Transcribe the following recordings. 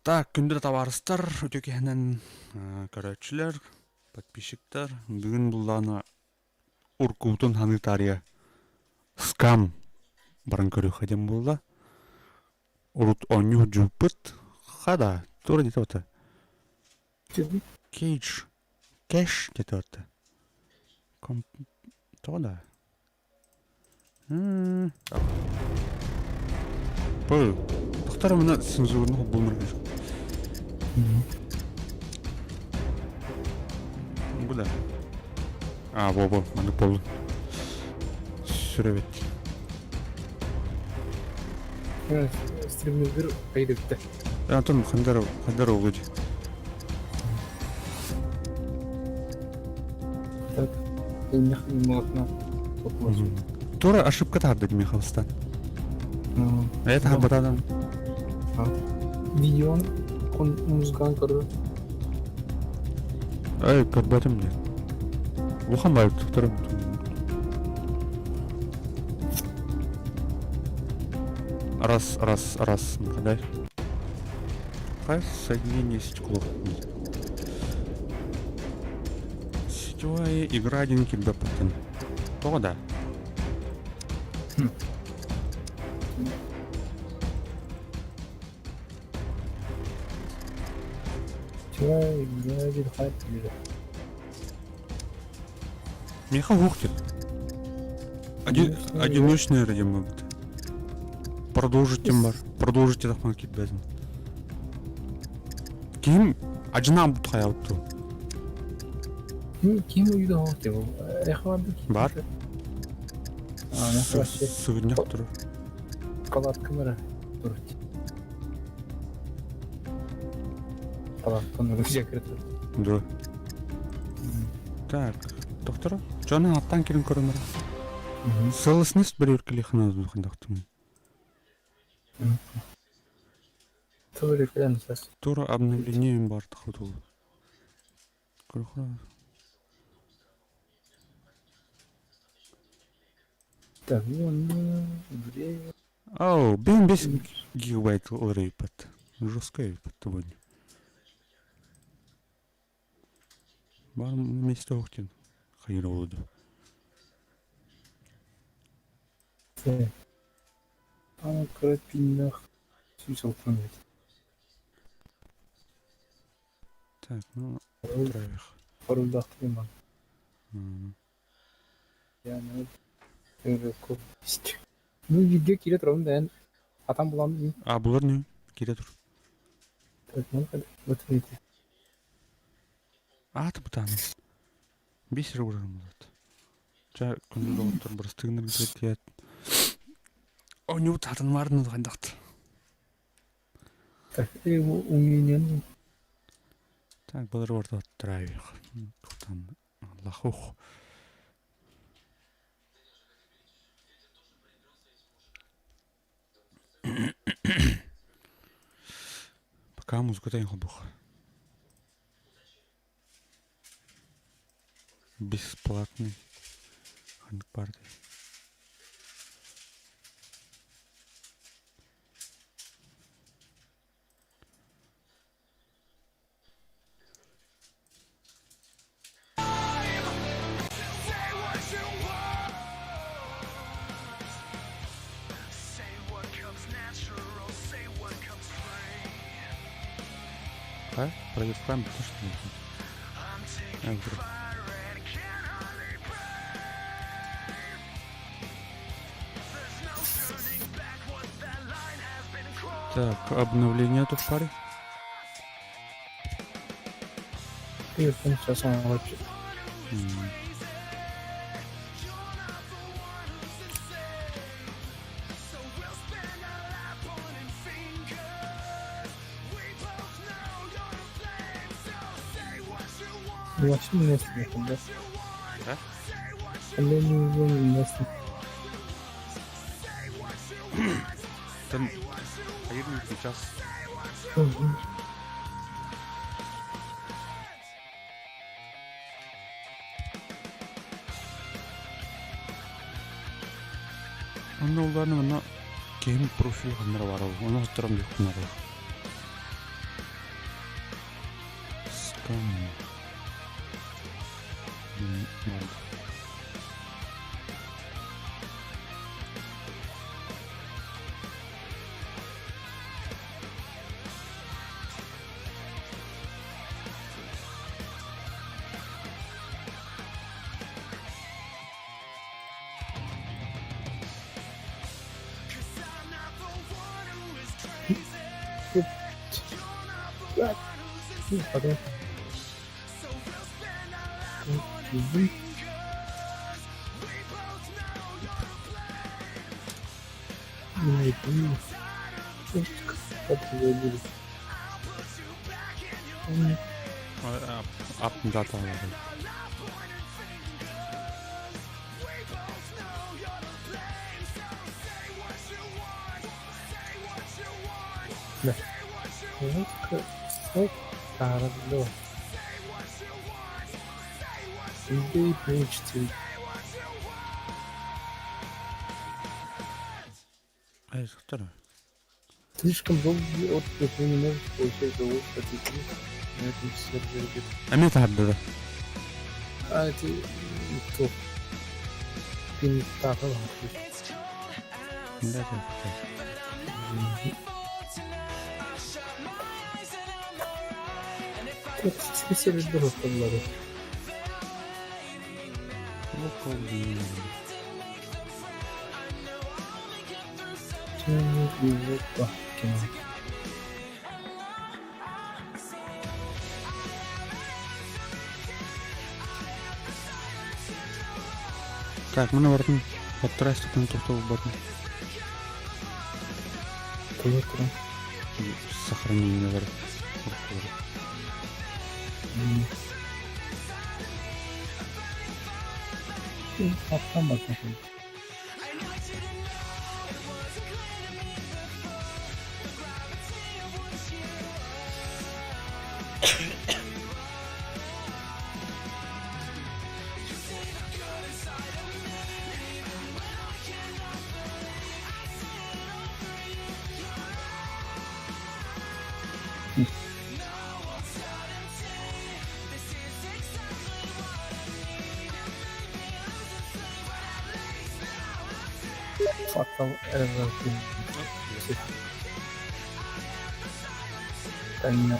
Так, күндү табаарыстар, үтүө киһинэн көрөөччүлэр, подписчиктар, бүгүн буллаана уркуутун ханыы таарыйа скам баран көрүөххэ диэн буолла. Урут оонньуу дьууппут, хада, тура диэтэ ота. Кейдж, кэш диэтэ ота. Тоҕо да? Пыл. Тохтор мына цензурны булмар. Бу да. А, бо бо, маннык болду. Сүрөбет. Стриммер кайдыбытта. Антон хандар хандар олуд. Так, Тура ошибка тардык Михалстан. Это хабатадан. Видеон кон музыканы көрдү. Ай, көрбөтүм не. Улахан байып тухтарым. Раз, раз, раз, мындай. Хай соединение стекло. Сетевая игра один киберпаттан. Тоҕо да? Сетевая игра один хайп Миэхэ уһук диэн. Одиночная эрэ диэн буолбут. Продолжить диэн бар. Продолжить диэтэхпинэ киирбэтим. Ким адьынаан бут хайаабыт дуу? Ким уйда Бар. Сыгынньах турар. Палаткам эрэ турар. Палатканы закрыты. Да. Так, доктор, дьону аттан кирин көрөнөр. Целостность бір өркелехына духындақтым. Тура обновление бар тахудул. Так, время. Ау, 5 гигабайт ылырыйпат. Жестко сегодня. Бар месте охтин. Хайыр олуду. Так, ну, травих. Ну, видео кире турабын да атам булан. А, булар не? Кире тур. Ааты бутааны. Бес жыл болады. Жа күндү доҕоттор бырастыгыннар тиэт. Оонньуубут хатанмаарын хайдахт. Так, умение. Так, былыр ордо травих. Там лохух. Пока музыка холбух. Бесплатный. Ханнык баар дии. Хай, проверкаем, потому что Так, обновление тут в паре. Сейчас он вообще. Вообще не да? Да? Не местно. Там сейчас. Онно улааны манна киһим профиль ханнара баар ол. Ону оттарам диэхпин наада. Скам. Мод. Потом Ап дата. Ай, второй. Слишком долгий отдых, вы не можете получать удовольствие от игры на этом сервере. Эмиэ таһырдыда. А это то. Пинтата. Да, Сервер другой подлады. Так, мы бардым. Подтрастикны тоқтау бардым. Тура. Сохранение бар. Хаттан бардым. Fatal error. Тайна.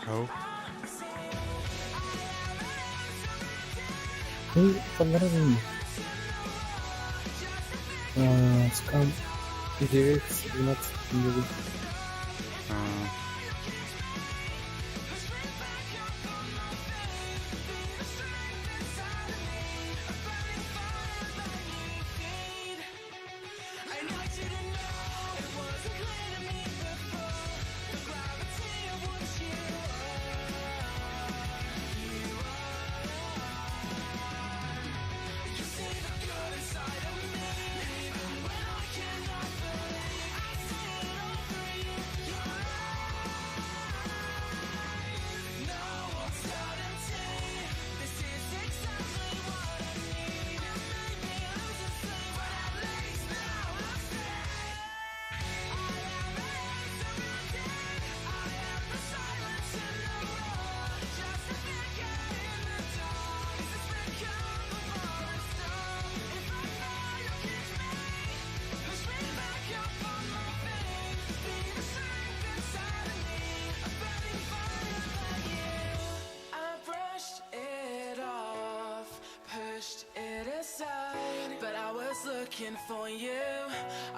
Ау. Ну, понравилось. Скам 9, 12 миллионов.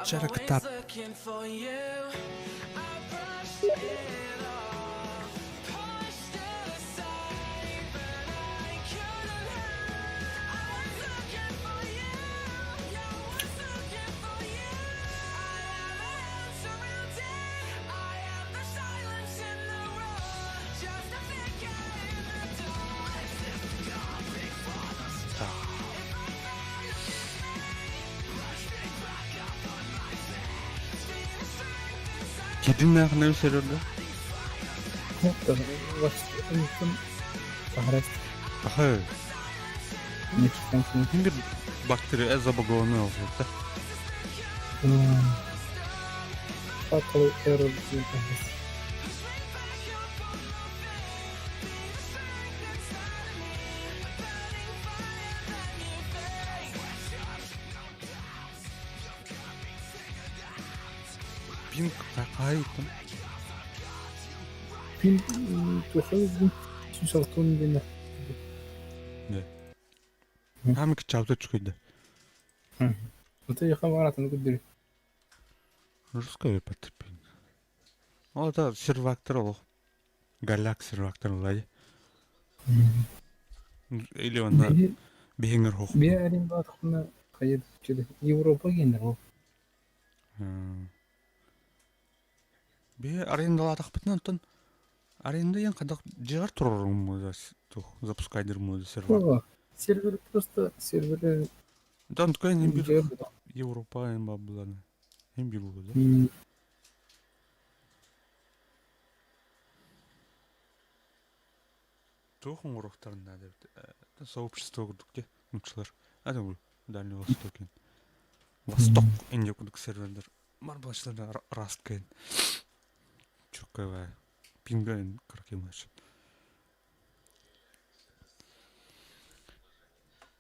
Чарактап. Кидиннээхинэ серверга? Аха. Хин bir бактерия забагованный olsa. Fatal error. Пинг такай там. Пинг тухай сүүс диэн. Да. Хамик чавда чугайда. Вот я хамаратын күдүр. Русская потерпение. О, да, сервактор ол. Галяк сервактор олай. Или онна биһиңер хох. Бия арин баатхына хайыр чүдэ Европа генер ол. Би арендалаатахпытына онтон аренда ян кадак жыгар турар запускайдыр моду сервер. Сервер просто сервер. Дан ткань бир Европа эм бабыланы. Эм бир да. Туох оҥоруохтарын наада эбит. Сообщество курдук дии нууччалар. А бу Дальний Восток Восток инде курдук сервердер. Марблачылар раст кэлин. Чуккай пинга кракемач.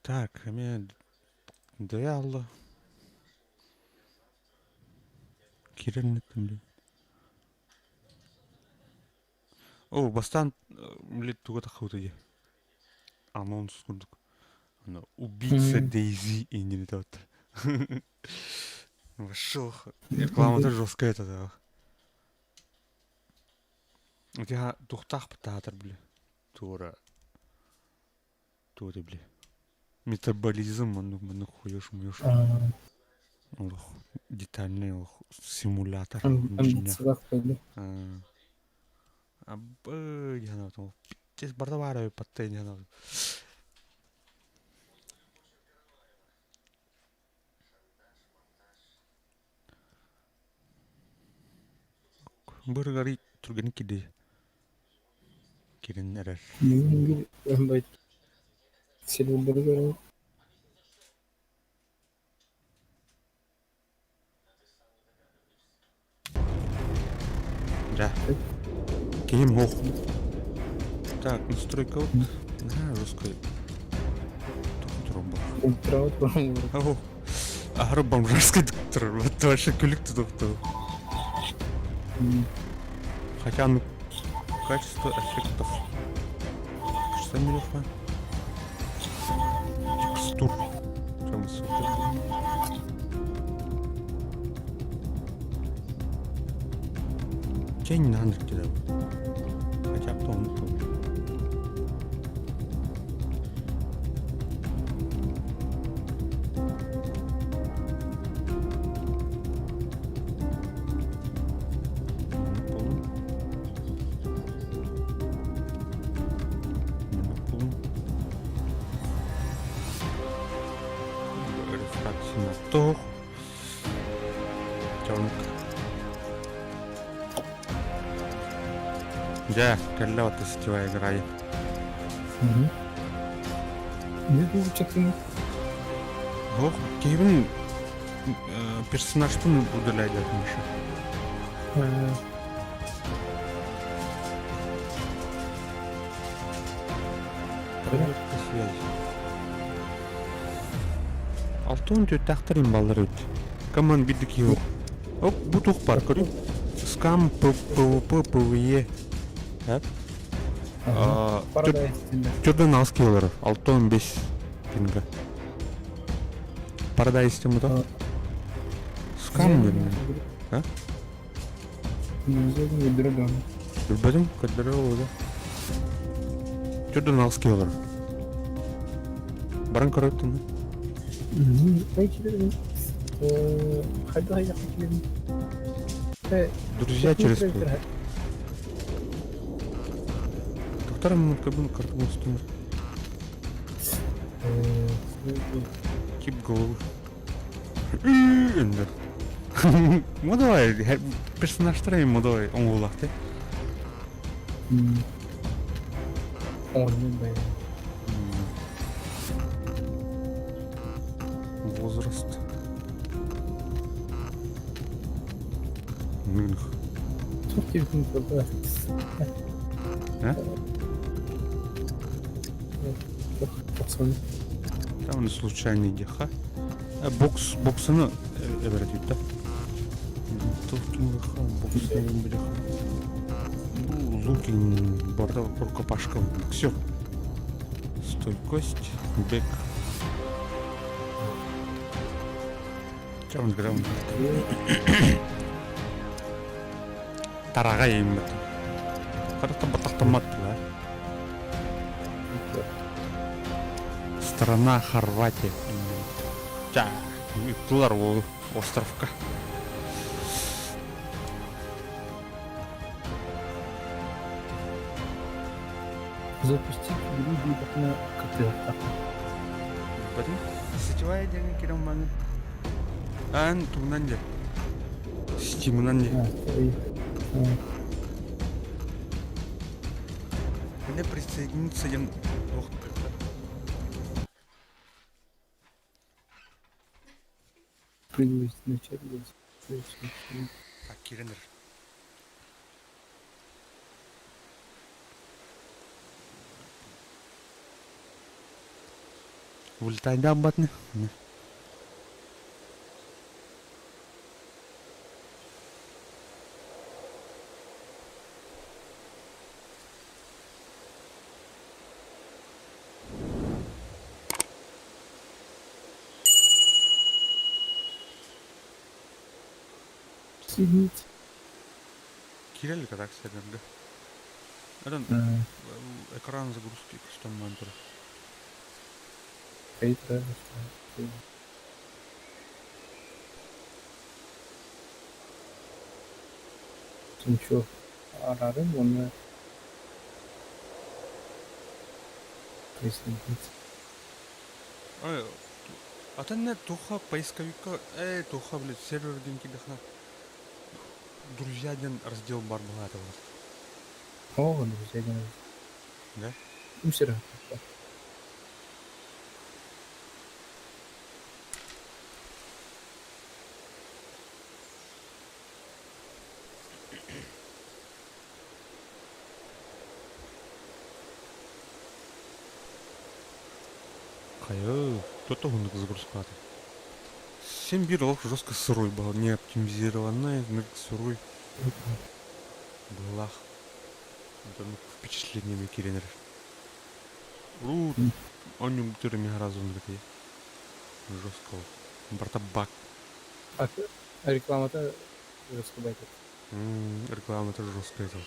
Так, эме дэ алла. Киреннеттим блин. О, бастаан блин туга таххыбыта дии. Анонс курдук. Аны убийца Дейзи иннин этэ Вошел. Реклама жесткая это. Я тухтах птаатар били. Туора. Туора били. Метаболизм маннык маннык хуёш муёш. Олох детальный олох симулятор. Амбициялаах буолла. Абы яна пиздец барда баара патта яна. Быргари түргэнник киди кирин эрэр. Мин бир сервердери көрөн. Да. Киһим суох. Так, настройка вот. На жесткой. Тромба. О, аһары бомжарский доктор. Вот вообще күлүк тутукту. Хотя ну качество эффектов. Что мелеха? Текстур. Прям супер. Тень на кидал. Хотя бы он был. Рефракция Чонк. Дьэ, кэллэ вот сетевая игра. Не булчатын. Ох, киһибин персонажпын удаляет Миша. Проверка связи. Алтон төттахтар имбаллар өт. Команд биддик yok. Оп, бу тух бар көрү. Скам ПВП ПВЕ. Хәп. Түрден алыс килолар. 6-15 пинга. Парадайз тему да? Скам дедим. А? Билбэтим, көрдөрөр да. Түрден алыс килолар. Баран көрөттүн. Друзья через Доктор минутка карту стуну. Кип голову. Эндер. Модовай, персонажтара модовай оҥоһулаах Оонньуу бэйэ. Возраст. Нынх. А? Там случайный диха. Бокс, боксаны эбэрэтит да. Боксаны билиха. Лукин барда рукопашка боксер. Стойкость, бег. Чабын грамм. Тараҕай иҥмит. Харахта батахтаммат да. Страна Хорватия. Ча, ыттылар ол островка. Запустить игру диэтэххинэ кыттыһыахтаах. Батын сетевая диэн кирэн маны. Аан тугунан дьэ. Стимунан дьэ. Мне присоединиться диэн туох Начать Так, киирэн эрэр. Вылетайдаан батны. Соединить. Киирэлик так сервергэ. Этот экран загрузки кастомнаан турар. Ничего. Арарым уонна присоединиться. Ой, атын туха поисковикка, туха, блядь, сервер диэн кидэхна Друзья диэн раздел бар была это вот. О, друзья диэн. Да? Үс эрэ. Хайа, кто-то уһуннук загрузкалаата. Син биир олох жестко сырой был, не оптимизированный, сырой быһыылаах. Онтон впечатлениями киирэн эрэр. Урут оонньуум бүтэр сразу такие жестко барыта баг. А рекламата жестко байтат. Рекламата жесткая это.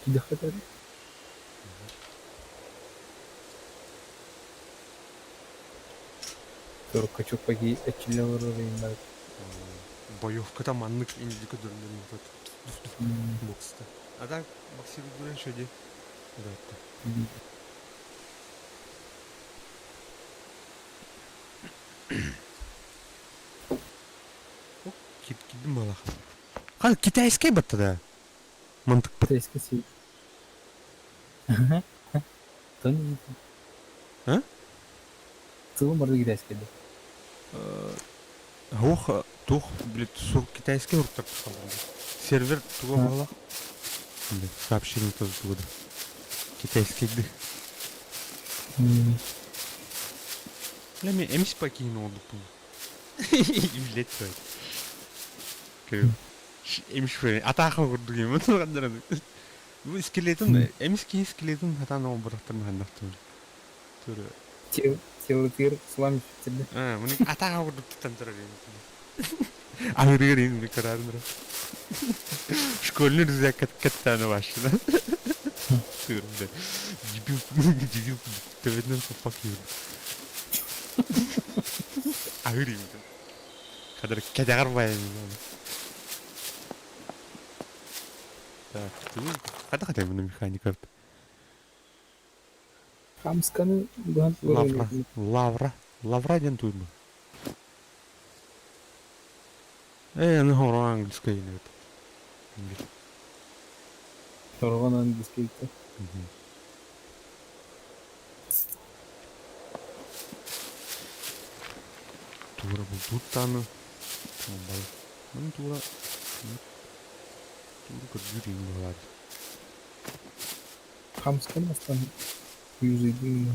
Кидэхэтэр? Турка-чупаги эчилэ олорор Боевката маннык инди көрдөрүллэр бокста. А так боксируйдуран шеди. Да. Кидим балах. Хан китайский батта да. Мантык Китайский си. Тон. А? Тылым барда китайский да. Ох, тух, блядь, сур китайский уруктар Сервер туга буолла. Сообщение тоже туга да. Китайский ды. Бля, мен эмис покинул олдукпун. Блядь, твой. Эмис атааха курдук юм. Бу скелетин, эмис киһи скелетин хатан оҥорботохторун ханнахтым. Туру. Телытыр слам тебе. А, муну атааха курдук туттан турар Аһырыгар иһин көраарын Школьный рюкзак кэттааны баашына. Туру, дебил, дебил, төбөтүнэн хоппак киһи. Аһыр иһин. Кадыр кэтэҕэр байан. Так, ты хата хата муну механика. Хамсканы быһан Лавра. Лавра. Лавра диэн туйбу. Ээ, аны хоро английскай эбит. Торҕон английский. Тура бултууттааны. Маны тура тура көрдүүр иҥ быһалаат. Хамскан астан юзайдын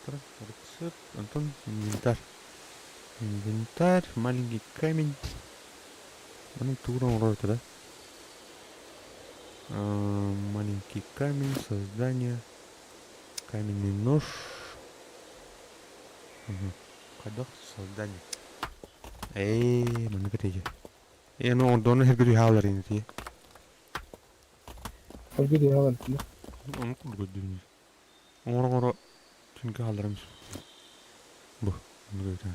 Рецепт. Антон, инвентарь. Инвентарь, маленький камень. Маны тура оҥорор да? Маленький камень, создание. Каменный нож. Угу. Хайдах создание. Ээ, маны кэтээдьи. Ээ, ну ондону хэргүдү хаалар ини Хэргүдү хаалар ини. Ону курдук өйдүүнү. Оҥоро-оҥоро түнкэ хаалларым. Бу, ону көтө.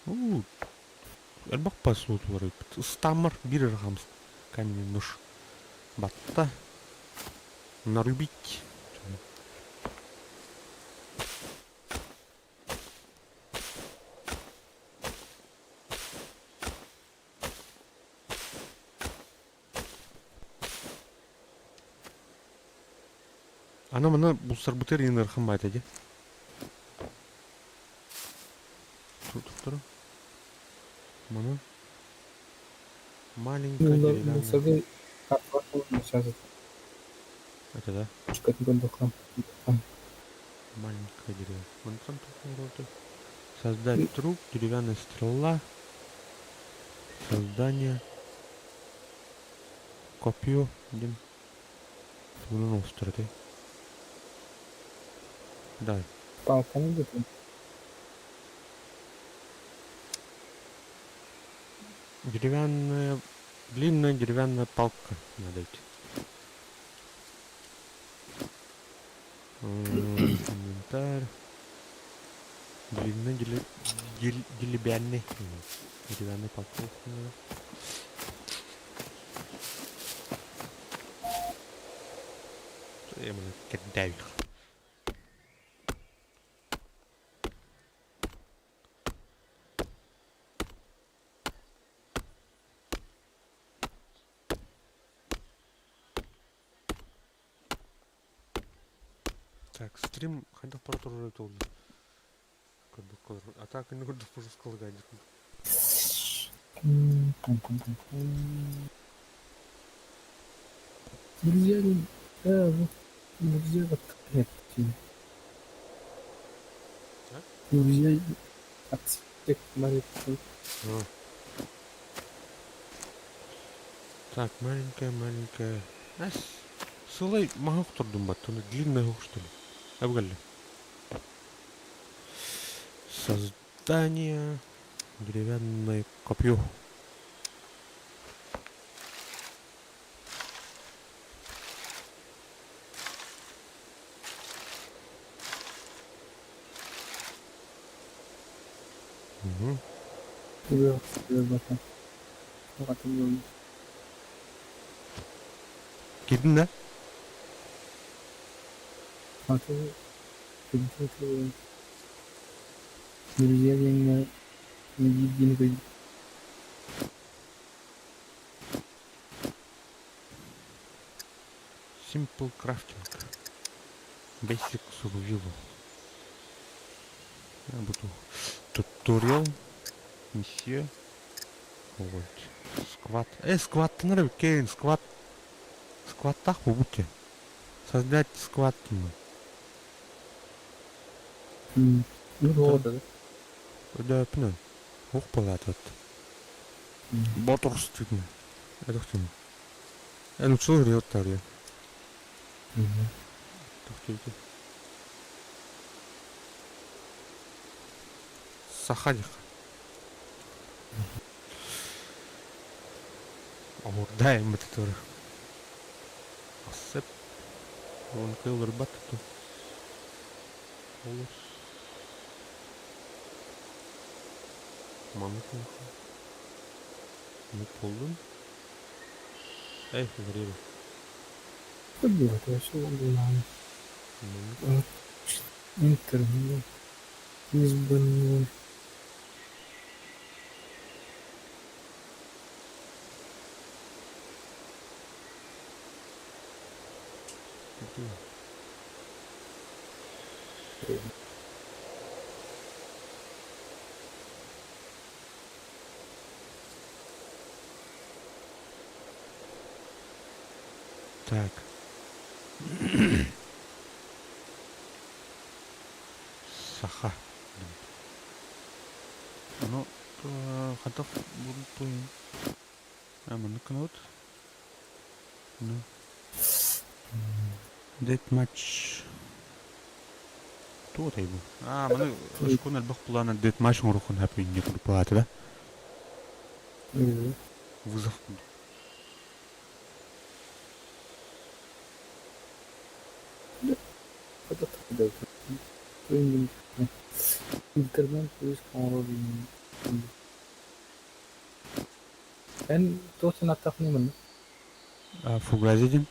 Уу, элбэх посуутулар эбит. Ыстааммар биир эрэ хамс каменный нож. Батта. Нарубить. Аны маны булсарбытыгар иин ыарахан баайта дии. Туттара. Маны маленькая деревянная. Булсарга сейчас Это да. Маленькая деревянная. Мантан Создать труп, деревянная стрела. Создание. Копье. Один. Тугунан оҕустарый? Да. Палканы где-то. Деревянная, длинная деревянная палка надо идти. Инвентарь. Длинный деревянный. Деревянный палка надо. Кэрдээбих. Так, стрим хайдах бара турар эбит ол көрдөх а так инни көрдөх пожалуйста Нельзя, да, вот нельзя вот нет. Нельзя отсек молитвы. Так, маленькая, маленькая. Ас, сылай маһы охтордум баттаны, длинная что ли? Абгалли. Создание деревянное копье. Угу. Кирдин да? Друзья диэҥҥэ диэн Simple crafting. Basic survival. Я буду туториал. Миссия. Вот. Сквад. Сквад нравится. Сквад. Сквад так будьте. Создать сквад. Ну вот, да. Да, пна. Ох, палатат. Ботор стыдно. Это кто? Ну что рет тарья? Тохтейте. Сахалих. Даем это тоже. Асып. Он кылыр батту. Олус. Маннык Не болдун. Эй, время. Что делать? Вообще он Интернет избранное. Так. Саха. Ону хантах бултуйун? Маннык гынабыт. Ну. Deathmatch. Туох бу? Аа, маны шкон элбэх плана deathmatch оҥоруоххун сөп инньэ курдук баата да? Вызов курдук. Интернет поиск оҥорор Эн туох санааттааххыный манна? Фугази диэн.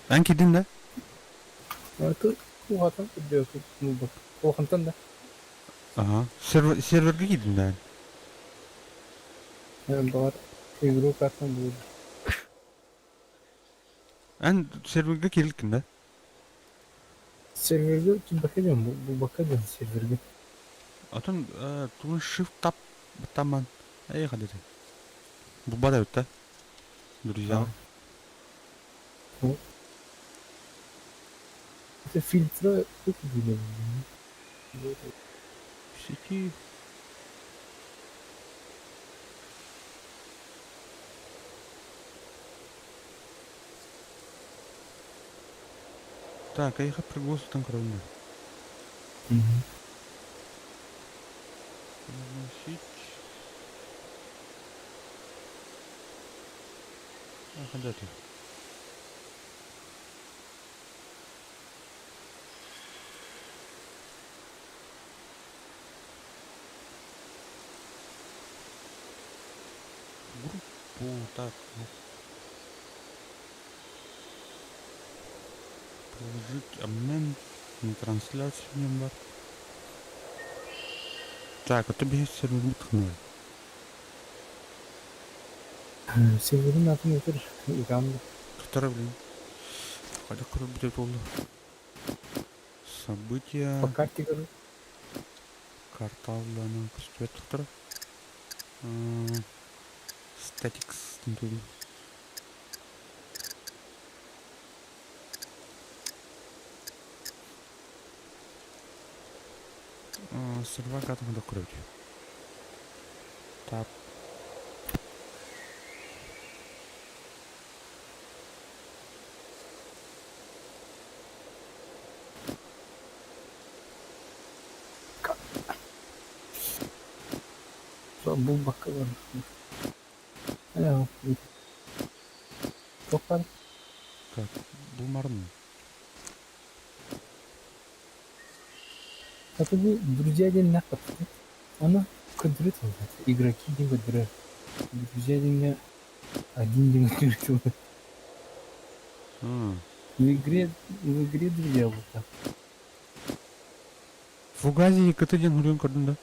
Эн киирдиҥ да? Уһатан Улахантан да? Аха. Сервергэ киирдиҥ да эн? Баҕар игру картан булur. Эн сервергэ киирилкин да? Сервергэ кимбакка диэн булбакка диэн сервергэ. Атын тугун shift tab баттаман эй хадыты. Булбат эбит да? Друзья. Это фильтра тут Сети. Так, эйиэхэ пригласытан көрөбүн Пригласить. А, когда ты? Группу, так, ну. Приложить обмен на трансляцию бар. Так, а то биһи сервербит ханна? Серверин атын өтөр Uganda. Второй, блин. Хайдах көрөр буолла? События. По карте говорю. Карталланы көстүбэт тохтор. Statics диэн Сервак атын хайдах көрөбүт? Тап. Булбакка бар. Туох баар? Как? Булмарым. Это бу друзья диэн нахпат. Ону көрдөрө тыллар. Игроки диэн көрдөрөр. Друзья диэҥҥэ один диэн көрдөрө тыллар. В игре друзья вот так. Фугази КТ диэн суруйан көрдүм да.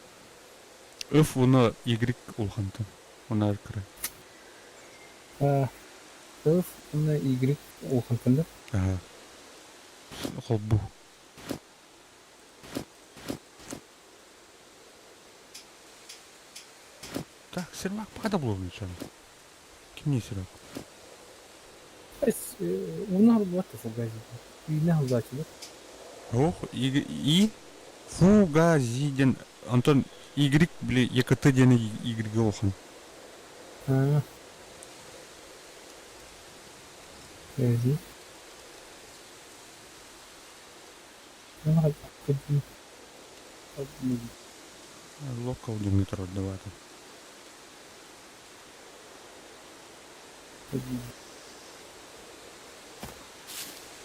F уонна Y улахантан. Уонна кыра. F уонна Y улахантан да? Аха. Холбуу. Так, сервак пока да булуом Кимний сервак? Уна вот Фугази. Үйнэ да? Ох, И Фугази диэн онтон Y били ЕКТ диэн Y улахан. А. Фугази. Local диэн давайте.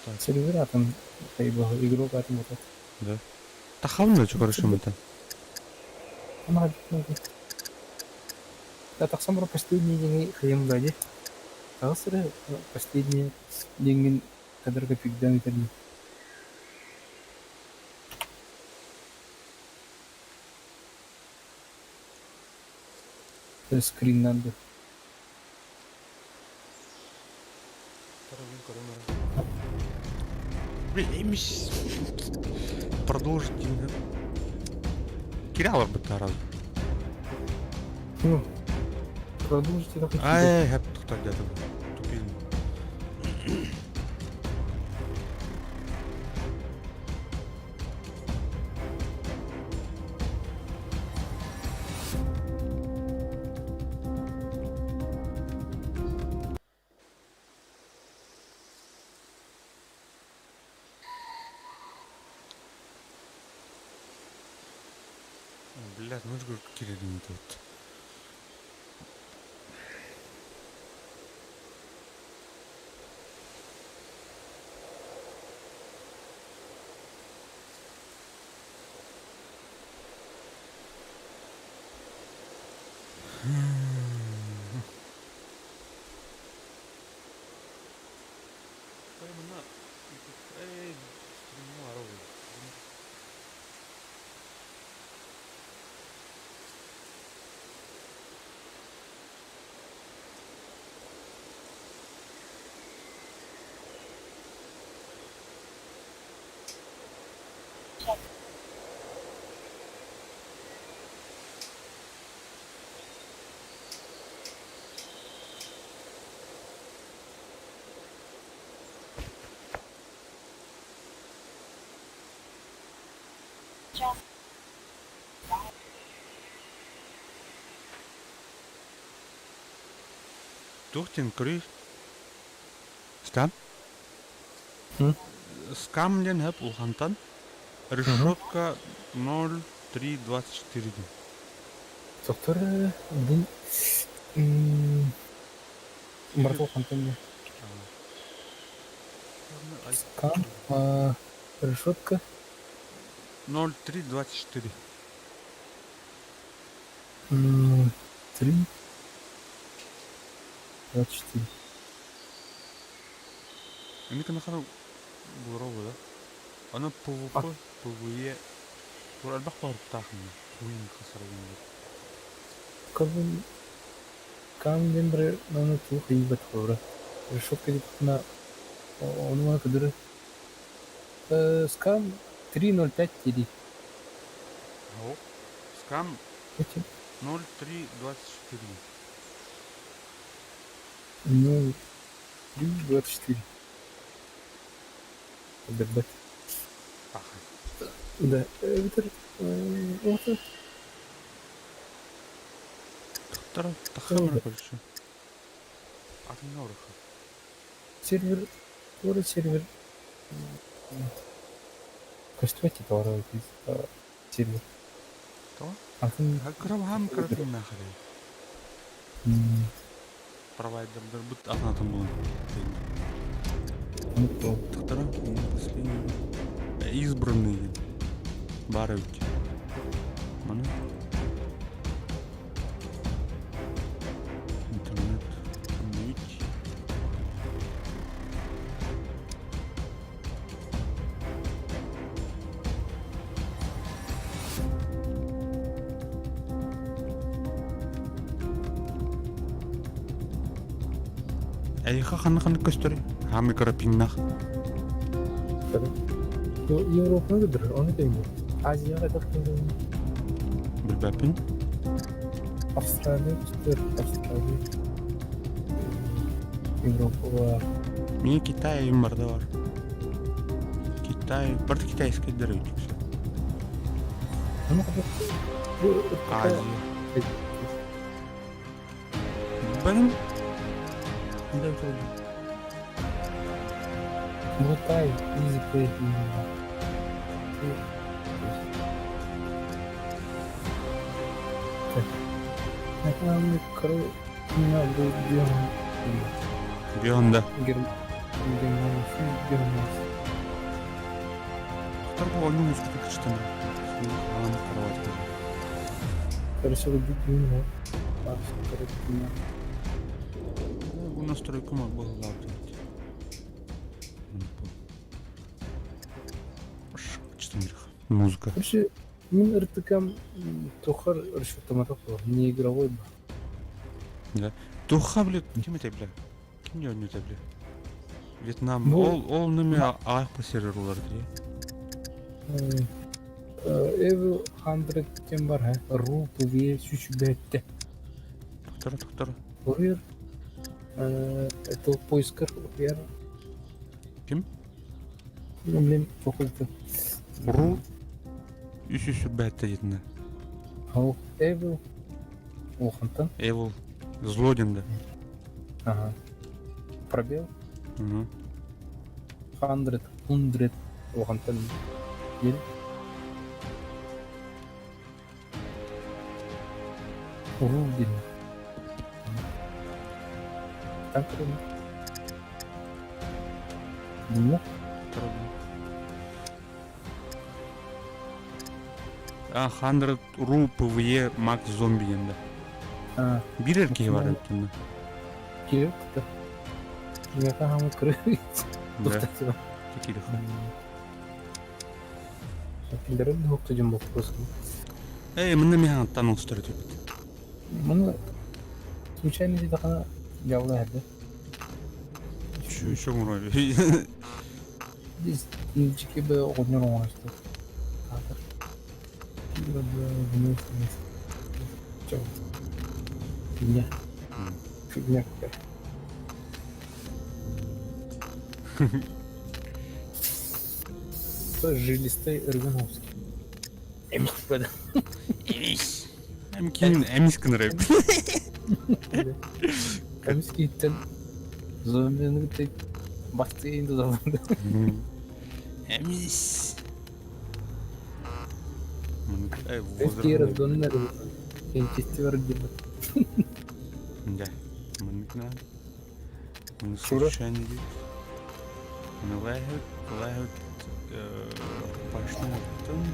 Так. Сервер атын игрок атын вот. Да. Тахална чу хорошо мата. Да тахсан про последние деньги хаем дади. Тахсыры последние деньги кадрга пигдан итәрни. Скриннан да. Блин, продолжить. Кирялар бытарал. Ну, продолжить это хочу. Ай, хэп тухтар дядя. Тупин. Блядь, ну же кирилин тут. Туох диэн көрүй? Скам? М? Скам диэн хэп улахантан решетка 0324 диэн. Доктор дин Мартыл хантан Скам, решетка 0324. 3 24. Эмик нахар буоробу да? Аны PvP, PvE тур элбэх баҕарбыттаахын Queen хасарабын Кабын кам диэн бары аны туох ыйбат холобура. Решетка диэтэххинэ ону маны кыдыры Скам 3.05 дири. Скам 0324. 0324. Бэрбэт. Да, эбэтэр вот Тахтар тахамыр короче. Атыңа ұрыха. Сервер, город сервер. Көстүбэт товары сервер. То? Атын Кырам кыратын нахары. Провайдердер бут атын атын булun. Тахтара последний. Избранный. Бары ведь. Маны. Интернет. Обновить. Эйха ханна ханна көстөр. Хами карапиннах. Европаны көдөрөр, ону тэҥҥэ. Азияҕа элбэх Билбэппин. Австралия көстөр, Австралия. Европа Мин Китай барда бар. Китай, барда китайский дэр үтүксэ. Азия. Бэрин Мутай, Easy Play. Так. Бионда. Германия, Германия. Тохтор бу ойнуу музыката кычтан. Аан кровать. Хорошо, любимый. Бу настройка ма быһылаах Музыка. Вообще, мин РТК тухар расчетаматах не игровой бы. Да. Туха, бля, ким это, бля? Ким не это, бля? Вьетнам. Ну, Ол нөмө аҕайах сервер олар дии. Evil 100 диэн бар һэ. Ру PvE сүүс Тохтор, тохтор. Уруйар. Это поискер уруйар. Ким? Ну, блин, похуй-то. Ру 327 диэтинэ. Ол Evil. Улахантан. Evil. Злодин да. Ага. Пробел. Угу. 100, 100 улахантан. Ел. Ру диэн. Так Димэ? А, 100 ру PvE Max Zombie диэн да. А, Биир эр киһи бар эбит киирэр кытта. Миэхэ хаамыт көрө. Да. Киирэх. Киллэрин хук дьон боппуруос. Эй, мында мен аттан оңстор өтөбүт. Муну случайно диэтэххинэ дьаабыла иһэрдэ. Чоҥурой. Дьикки бы оҕонньор оҥоростор. Аатар. Фигня. Фигня какая. Жилистый Рыгановский. Эмис бада. Эмис. Эмкин эмис гынар эбит. Эмис киһиттэн зомбины кытта бастыйын туталлар. Эмис. Эски раздоннар кенчисти бар диэн. Да. Маннык надо. Маны Шура. случайно диир. Маны лайхут, лайхут рукопашный оттон,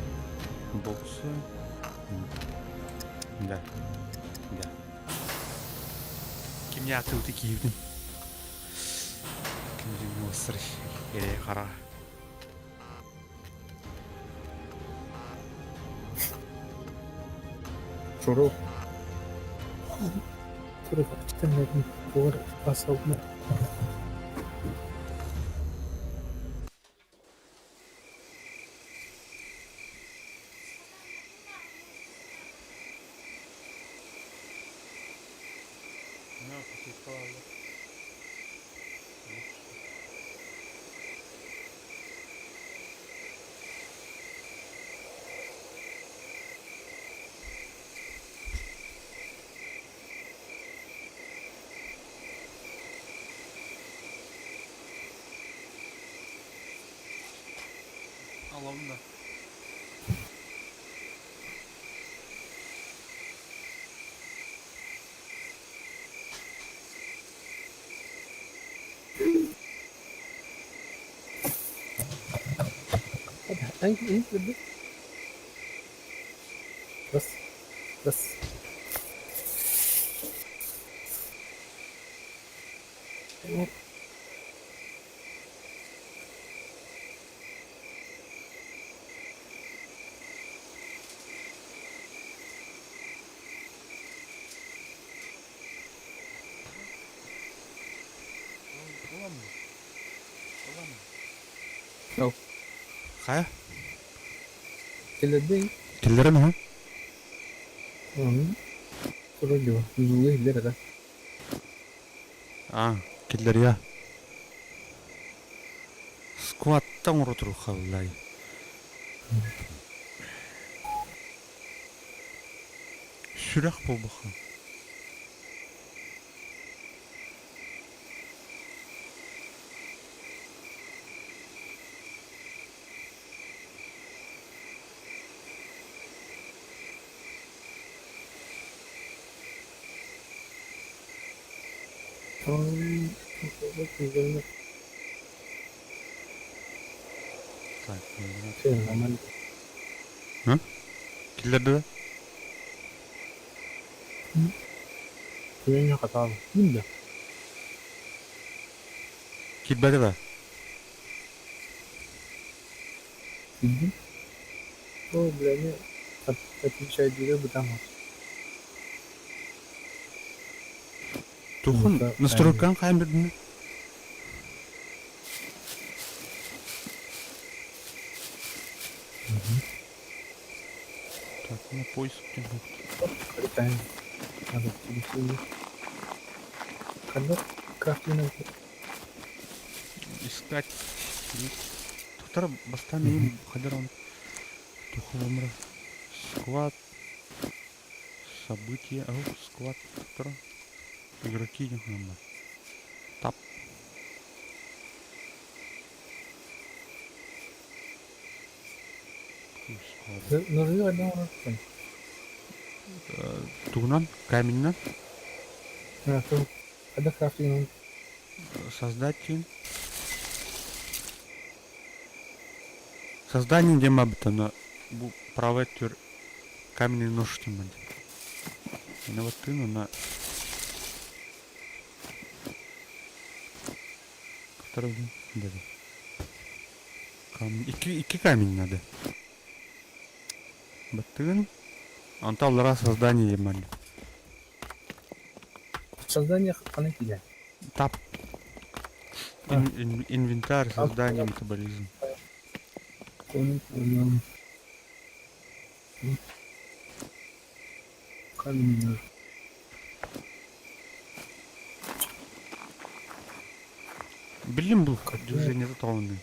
боксы. Да. Да. Ким яатыбыты киһибитин? Ким дьиҥ эрэ хара. Шуру. Шура капчытан буор басална. Alalım da. بس بس Хайа? Кэлэрдэй. Киллэрэн ха? Onun Вроде зулы иһиллэр да. А, киллэриэ. Скваттан оҥоро халлай. Сүрэх буолбаха. Так, Нормально. Киллэрдэ да? Күөҥҥэ хатаал. Мин да. Киирбэтэ да? Билдим. О, бля, не отвечай дире бытам. Тухун настройкаҕын хаһан бердиҥ? Так, ну поиск Искать. Тухтар бастаан им хадыр он тухулумра. Склад. События. О, склад. Тухтар. Игроки не Тап. Ножи хайдах оҥорор Тугунан? Каменьнан? Хайдах крафтигынан? Создать диэн. Создание диэн бабытана бу правый өттүгэр каменный нож диэн бар. Аны баттыын уонна Икки, икки камень надо. Баттыгын. Онто аллара создание диэн манна. Создание ханан киирэр? Тап. Инвентарь, создание, метаболизм. Понял, понял. Камень нужен. Билим бу движениета тоҕоннун.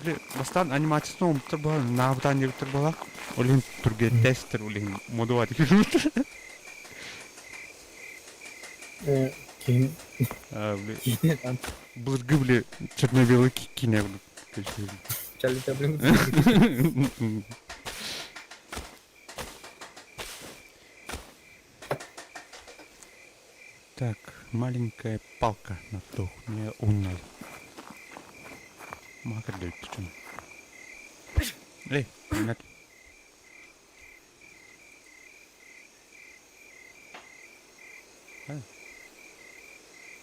Били бастаан анимациятын оҥорбуттар буолан, наабытаан диэбиттэр буолан, ол иһин түргэттэстэр, ол иһин модуа диэбиттэр. Киин Били былыргы били черно-белый киинэ Чарли Чаплин. Так, маленькая палка на вдох. Мне умный. Маха дают Эй, нет. А.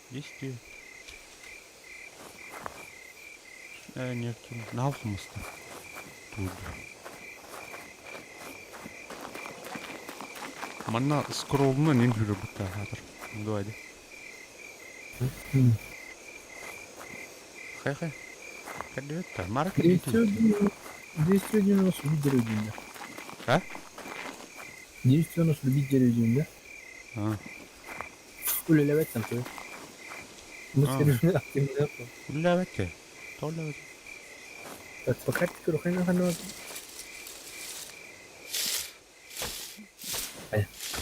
Действие. Э, нет, на моста. Тут. Манна скроллунан ин хүрэ хаатар. Давай. Хай-хай. Кадета. Марка 201 у нас лидеры дейм А? Действие у нас лидеры дейм да? А. Үлэлээбэт там Мы серьезно активно. Үлэлээбэт Тоҕо Так, пока ты ханна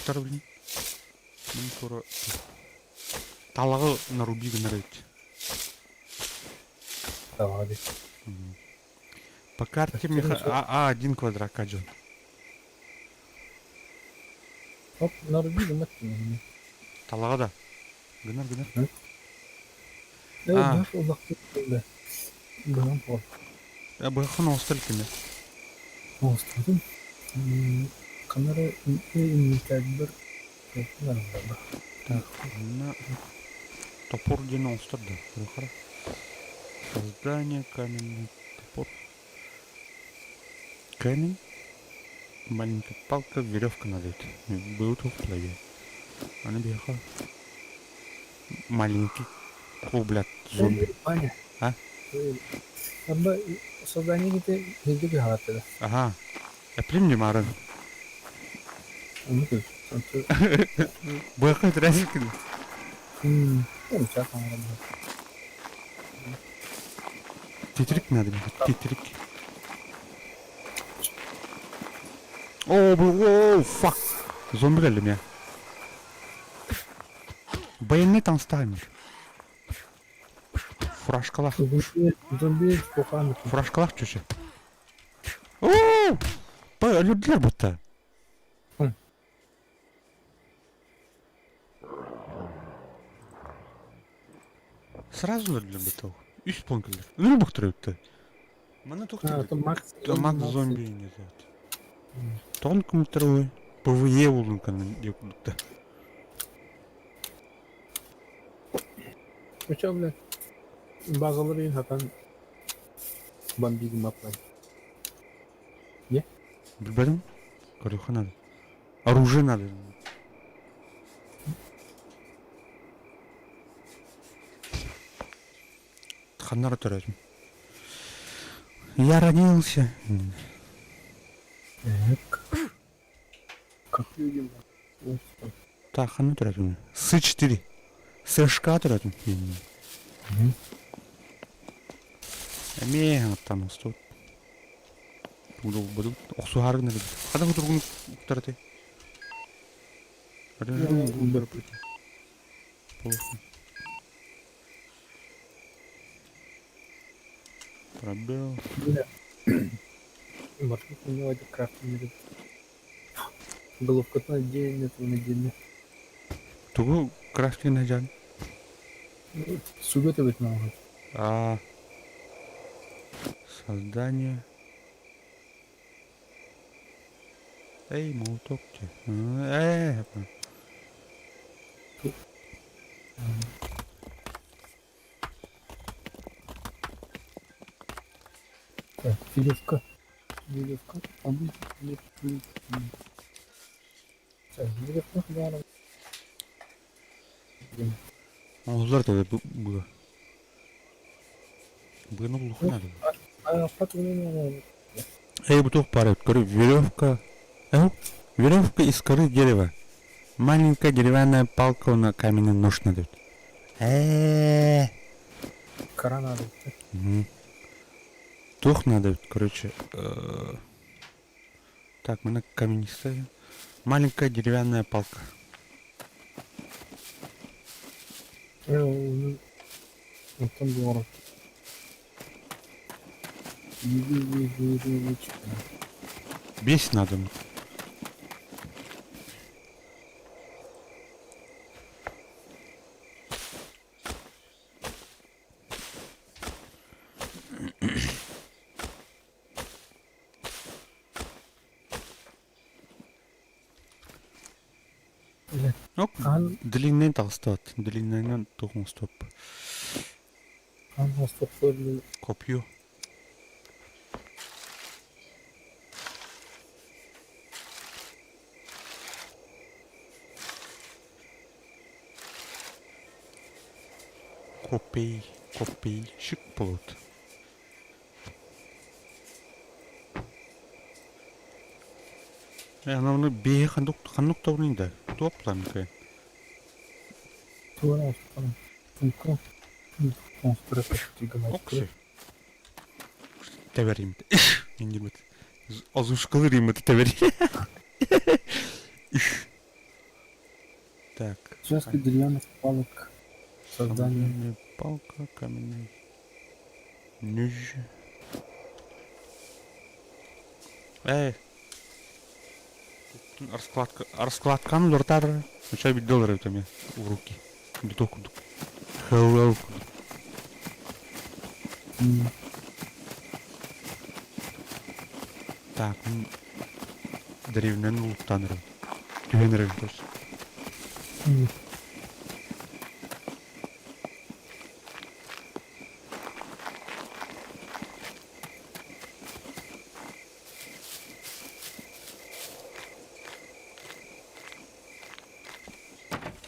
Который, блин. Мин тура талаҕы наруби гынар эбит. Давай. По карте меха А1 квадрат дьон. Оп, наруби гыммат. Талаҕа да. Гынар гынар. А. Быһан пол. Быһахын оҥостор кини. Оҥостубутум. Камера инвентарьбар Так, на топор диэн оҥостор да. Создание каменный топор. Камень. Маленькая палка, веревка надо. Был тут плаве. Она беха. Маленький. О, блядь, зомби. Ваня. А? Абба создание где где бихалаттыда. Ага. Эплим марын. Onu көр. Быха трасикин. Титирик надо, титирик. О, о, fuck. Зомби кэллим я. Военный там ставим. Фуражкалах. Зомби пуханы. Фуражкалах чүші. О, өлөрдүлэр будто. Сразу өлөрдүлэр будто. Үс пунктылар. Өлөр буктар өттө. Маны А, то Макс. Макс зомби не зовут. Тон компьютеровый. ПВЕ улун канан декудта. Уча, блядь. Базалары хатан бомби гыммаплай. Билбэтим. Көрүөххэ надо. Оружие надо. Ханна эрэ төрөөтүм. Я родился. Так. Как люди. Так, ханна төрөөтүм? С4. СШК төрөөтүм. Эмиэ хаҥаттан устубут. Охсуһаары гынар эбит. Хата кутуругун уктараты. Пробел. Маршрут у него один крафтинг. Головкатын отдельно, этого отдельно. Тугу крафтинг дьан? Сүгэ төбөтүн оҥорор. А создание. Эй, молоток те. Э, Так, веревка. Веревка. Так, веревка хляром. Оҥоһуллар да бу быа. Быаны булуохха наада. Эй, бу туох баар эбит, көрү, веревка. Э, веревка из коры дерева. Маленькая деревянная палка на каменный нож надо. Э. Кора надо. Туох надо, короче. Так, мы на камень ставим. Маленькая деревянная палка. Оттон буолар. Бес надо. Ок, длинный таҕыстыбат. Длинныйынан туох оҥостуоп. Копье. Копей, копейщик плот. Э, бэйэ ханнык ханнык тобунуй да? Туох планка? Окси. Тэбэрим. Иннибит. Озушкалыр иммит тэбэри. Так. Связка деревянных палок. Создание. Палка, каменный. Нюж. Эй. Раскладка, раскладканы уларытар. Оча биирдэ олорор эбит эмиэ в руки. Биток курдук. Hello курдук. Так, дэриэбинэни улуктаан эрэбин. Түһэн эрэбин просто.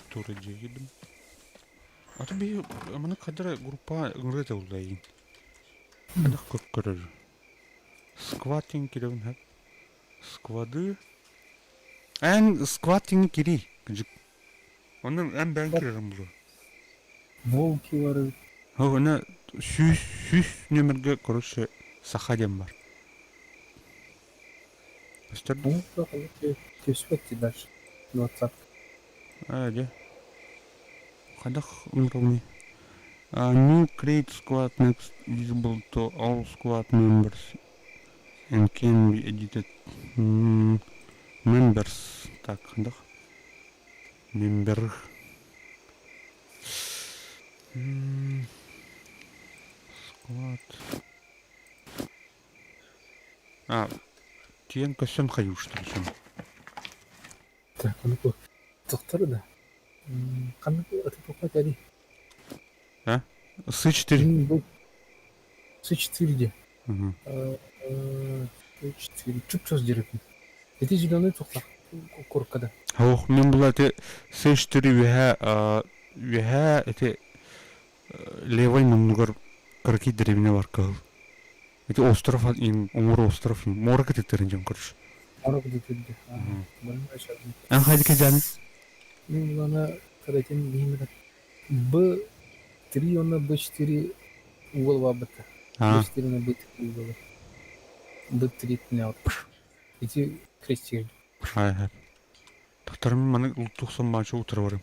Тура дьиэгирдим. Аты биһи маны хадара группа ыҥырыа этэ эйигин. Хайдах көрөр? Скваттинг кирэбин хэп. Сквады. Эн скваттинг кири. Онно эн бэйэҥ киирэрин булуо. Волки бары. Онно сүүс сүүс нүөмэргэ короче саха диэн бар. Көстөр Ну, түспэт дальше. Двадцатка. Аа, дьэ. Хайдах ыҥырабыный? New create squad next visible to all squad members and can be edited. Members. Так, хайдах? Member. Squad. А, тиийэн көссөн хайыыбыштар Так, ну тохтор да. Ханнык аты туохха этэрий? А? С4. Бу С4 дии. С4. Чуп-чос диэрэппин. Ити зеленый туохтаах куркада. Ох, мин була ити С4 үөһээ үөһээ ити левый муннугар Кыракый дэриэбинэ бар кыһыл. Ити остров уҥуор остров муора кытыттарын дьон көрүш. Муора кытыттырды. Баран Эн хайдыка дьааны? Мин булана каратин биһимират Б3 уонна Б4 угол баабыта. Б4 уонна Б3 угол. Б3 Ити крестик. Хай Тахтарым маны луттухсан баанча утары барым.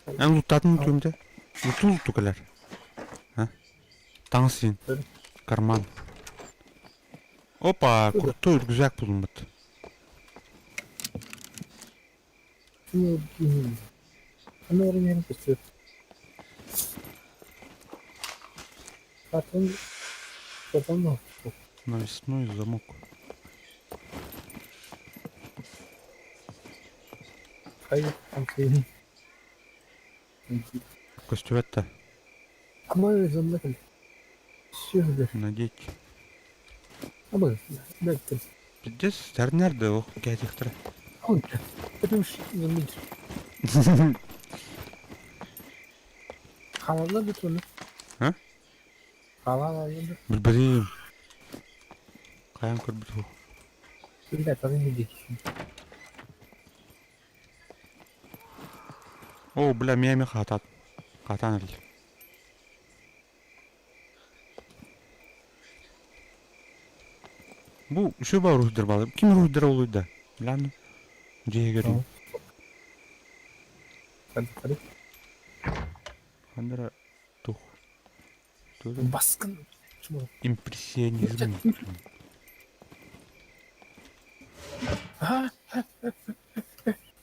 Эн луттаатын түмдэ? Лутту лутту кэлэр. Таҥас син. Карман. Опа, крутой рюкзак булуммут. Потом, потом Навесной замок. Көстүбэт да. Надеть. Пиздец, тэрнэр да ол кээтиэхтэрэ. А? Билбэтим. Хайаан көрбүт уу. Оо, бля, миэмэ хаатаат. Хаатаан эрэл. Бу үчүгэй баар уруһуйдар баалар. Ким уруһуйдара олуйда? Бляны. Дьиэһигэр. Хандара тух. Баскын. Импрессионизм.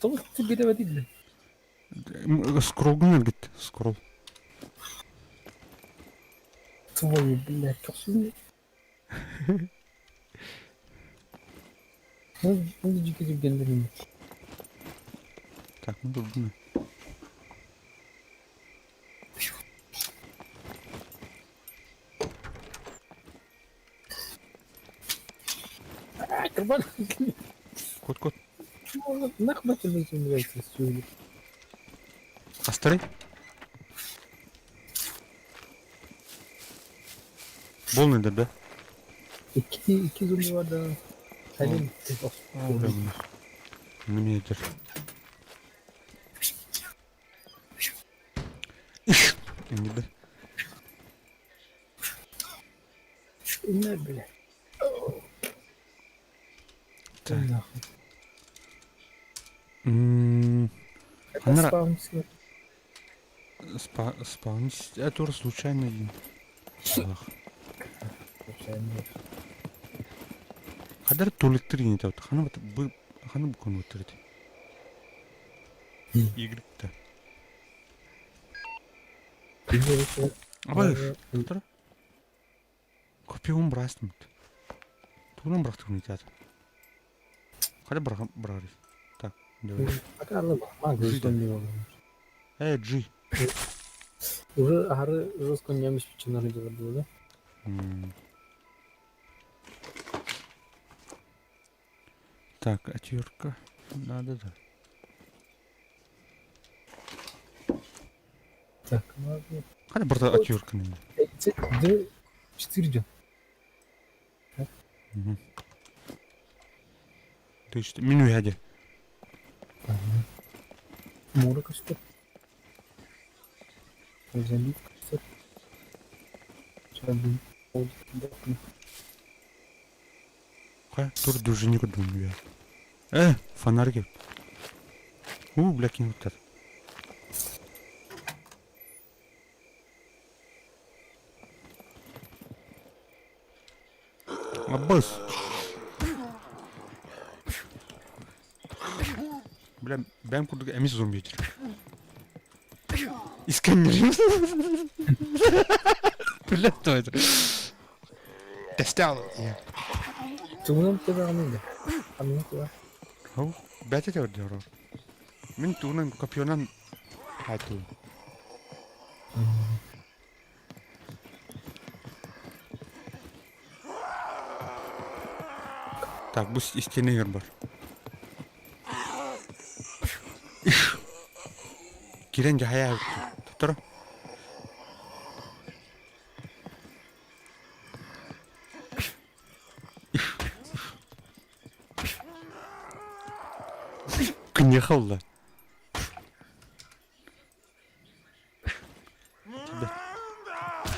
Тоҕо бирэбэтин Скроллгун өлгүт. Скролл. Твою, блядь, көхсүн. Ну, дьикки дьүггэннэрин. Так, ну дурдуна. Кырбан. Кот кот. Нахуй ты Астарай. Болный да? Икки икки зомби бар да. Сәлем. Неме етер? Инде. Не, бля. Так. Ханара спа спаун это случайно Ах. Хадар туалеттер не табыт. Хана бу хана бу конвертер. Y-та. Абай, Тора. Копион бырастымыт. Тугунан бырахтыгын итят. Хайда бырахар. Так, давай. Э, G. Уже ары жестко не обеспечено дело было, да? Так, отвертка. Надо, да. Так, ладно. Хайда барда отвертка. Д 4 ден. То есть меню яде. Мура костер. Залив костер. Сейчас будет. Хайа, тур дружинник думаю. Фонарики. У, бля, кинуттар. Аббас. Бля, бэм курдук эмис зомби этир. Искендер. Бля, кто это? Тестял. Тугунан тебаҕын Амин кула. Хау, бәте тәвер Мин тугунан копионан хайту. Так, бу истиэнигэр бар. Кирен дьаһайа Тоторо. Киниэхэ ылла.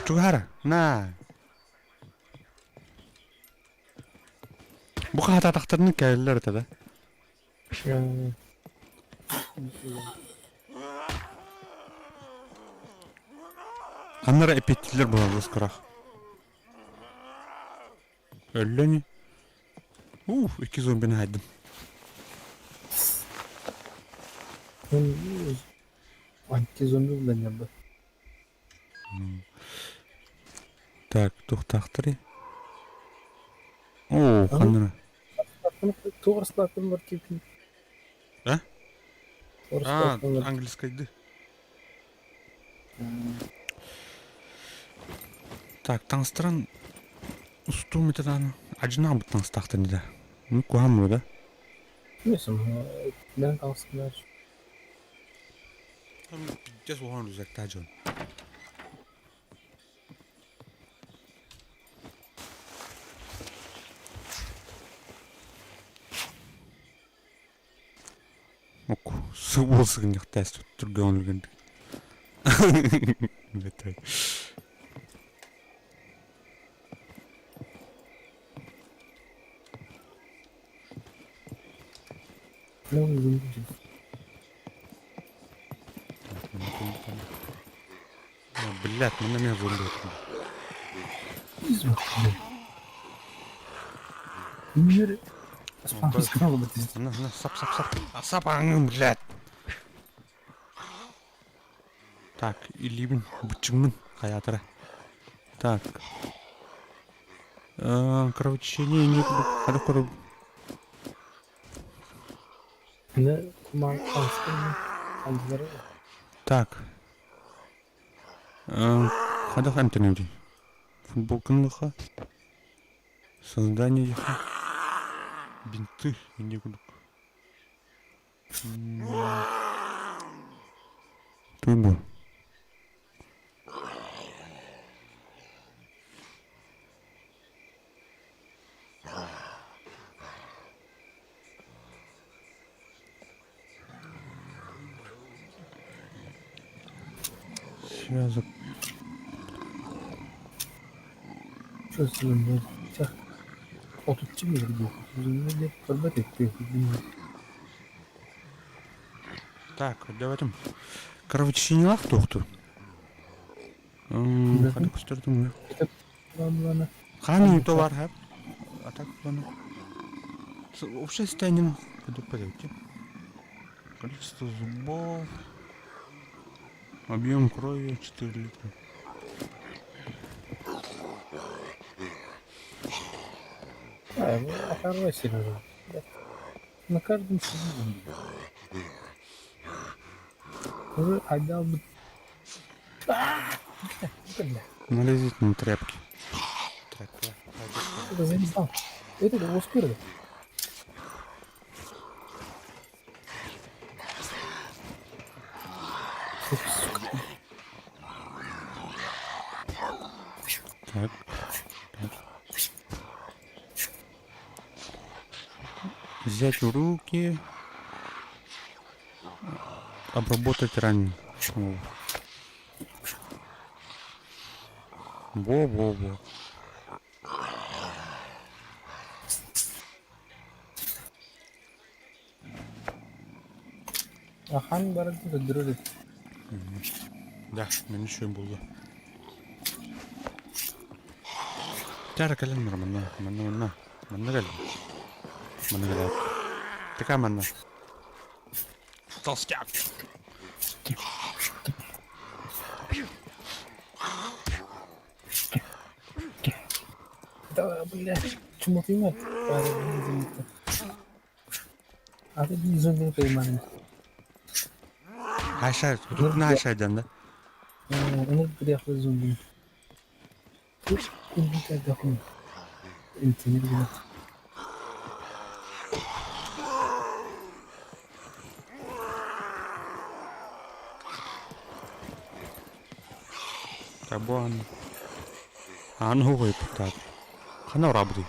Чугаһара, на. Бу хаһаатаатахтарына кэлэллэр этэ да. Ханна эрэ эппиэттииллэр буолаллар курах. Өллө ини. Ух, икки зомбины хайдым. Антизомби буланнарбыт. Так, туохтаахтарый? Оо, ханна Туох расклад бар типин? А? А, английскайды. Так, таҥастаран устуум этэ даҕаны адьынаабыт таҥастаахтар да. Ну, куһаҕан да? Мен таҥастар. Пиздец уһаан рюкзактаах дьон. Уол сыгынньахтаас түргэн үлгэнтик. Блядь, ну на меня зомби. На, на, сап, сап, сап. Сап, блядь. Так, илиибин быччыҥмын хайаатара. Так. Кровотечение не курдук Так. Хайдах эмтэнэбитий? Футболканы ылыахха, создание диэххэ, бинты инньэ курдук. Туй бу. Связок. Так, давайте. Кровотечениелаах туохтур? Ханна көстөрдүҥ? Хаан то бар хап. А так планы. Общее состояние подойти. Количество зубов. Объем крови 4 литра. А, хороший. На каждом шагу. Уже отдал бы. Бля, Налезет на тряпки. Тряпка. это заебал. Это оскырды. Сука. Так. Так. Взять в руки. Обработать ранее. Во-во-во. Ахан барыта көрдөрөр. Да, мин үчүгэй буолла. Тара кэлэн бар манна, манна, манна, манна кэллим. Манна кэлээт. Така манна. Толстяк. Да, бля, чумотуйма. Аты биир зомбини поймали. Хаша, тут наша да? Onu приехал зомби. Интернет. Табуан. Аан хугуйбуттаат. Хана урабытый?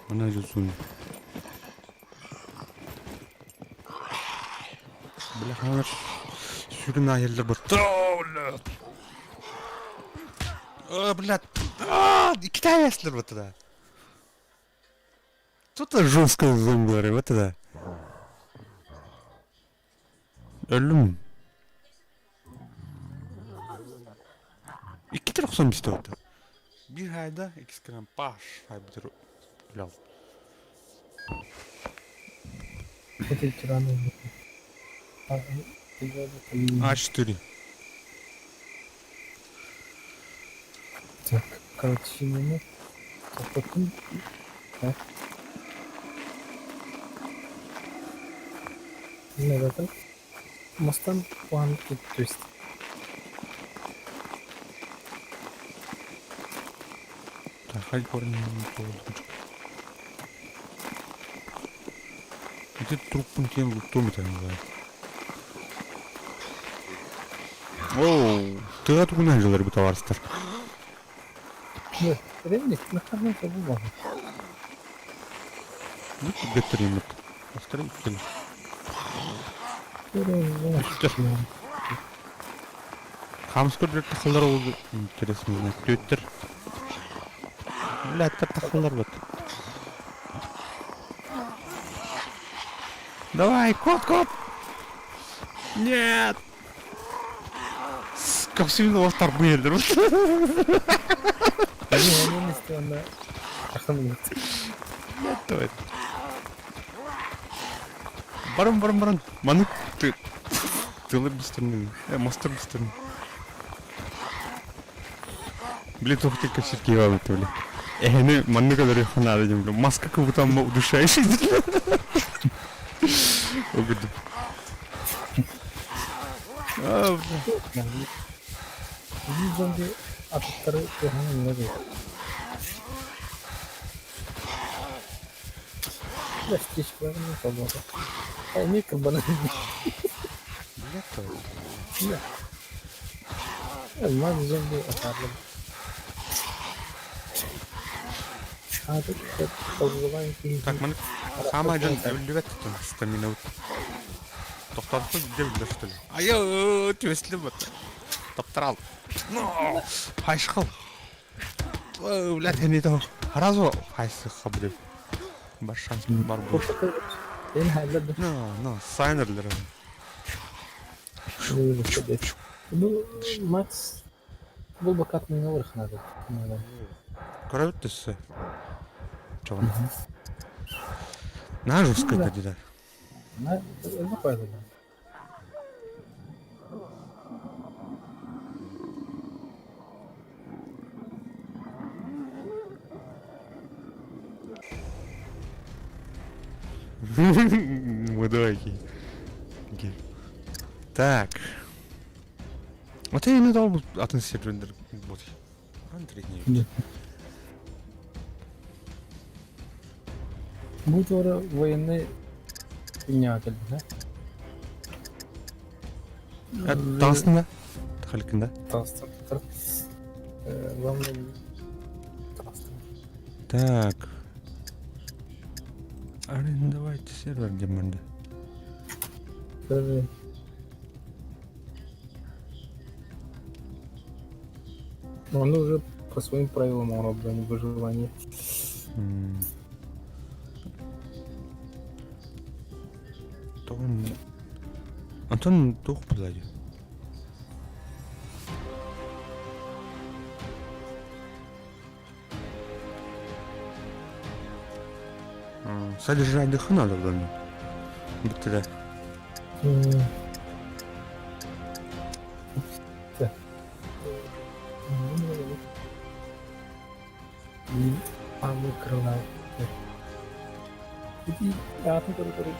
Мана жусун. Бля, хаҥар сүрүн аайыллар бытта. О, блядь. Икки аяслар бытта. Тут жестко зомби, вот это. Өллүм. Икки охсон бистэ вот. Биир хайда, иккис грамм паш хайбытыр үлэл. Это тираны. А4. Так, короче, не потом. Так. Не, так. Мастан план, то есть. Так, хай корни Ити труппун киэн луттуом этэ Оу, тыа тугунан дьылар бу табаарыстар. Бу түргэттэр Бастары иккили. Үстэр. Хамс көрдөрөр тахаллар ол интересно знать. Түөттэр. Блядь, тахаллар вот. Давай, кот, кот! Нет! Капсулин олохтар быйылдыр. Давай. Барın барın барın. Маннык тылы бистэрнин. Мастер бистэрнин. Блин, туох кэпсэтии баабыт били. Эһэни маннык өлөрүөххэ наада диэн маска кыбытамма удушающий. Огурдум. Зомби аттары туһанан үлэ Так, маны саамай дьон эбиллибэт стамина тохтоотоххо биирдэ биллэр что ли? Айыы, түөслүм вот. Таптарал. Хайшхал. Блядь, не то. Сразу хайсыха, блядь. Бар шанс бар бу. Ну, ну, сайнерлер. Ну, Макс бұл бакат мен орханады. Көрөбүт төссө. Чоҕун. На жестко это да. На, это Мудайки. Так. Вот я не дал атын серверлер вот. Андрей не. Бу туора военный хуйня кэлбит, да? Таҕыстың да? Тахаликкин да? Таҕыстым. Главное, таҕыстым. Так. Арендовайте сервер демонда. Даже Но он уже по своим правилам оно не выживание. Тоҕун Антон туох булай? Содержание надо было. Бутыля. Так. Амы крыла. Иди, атын көрө көрө.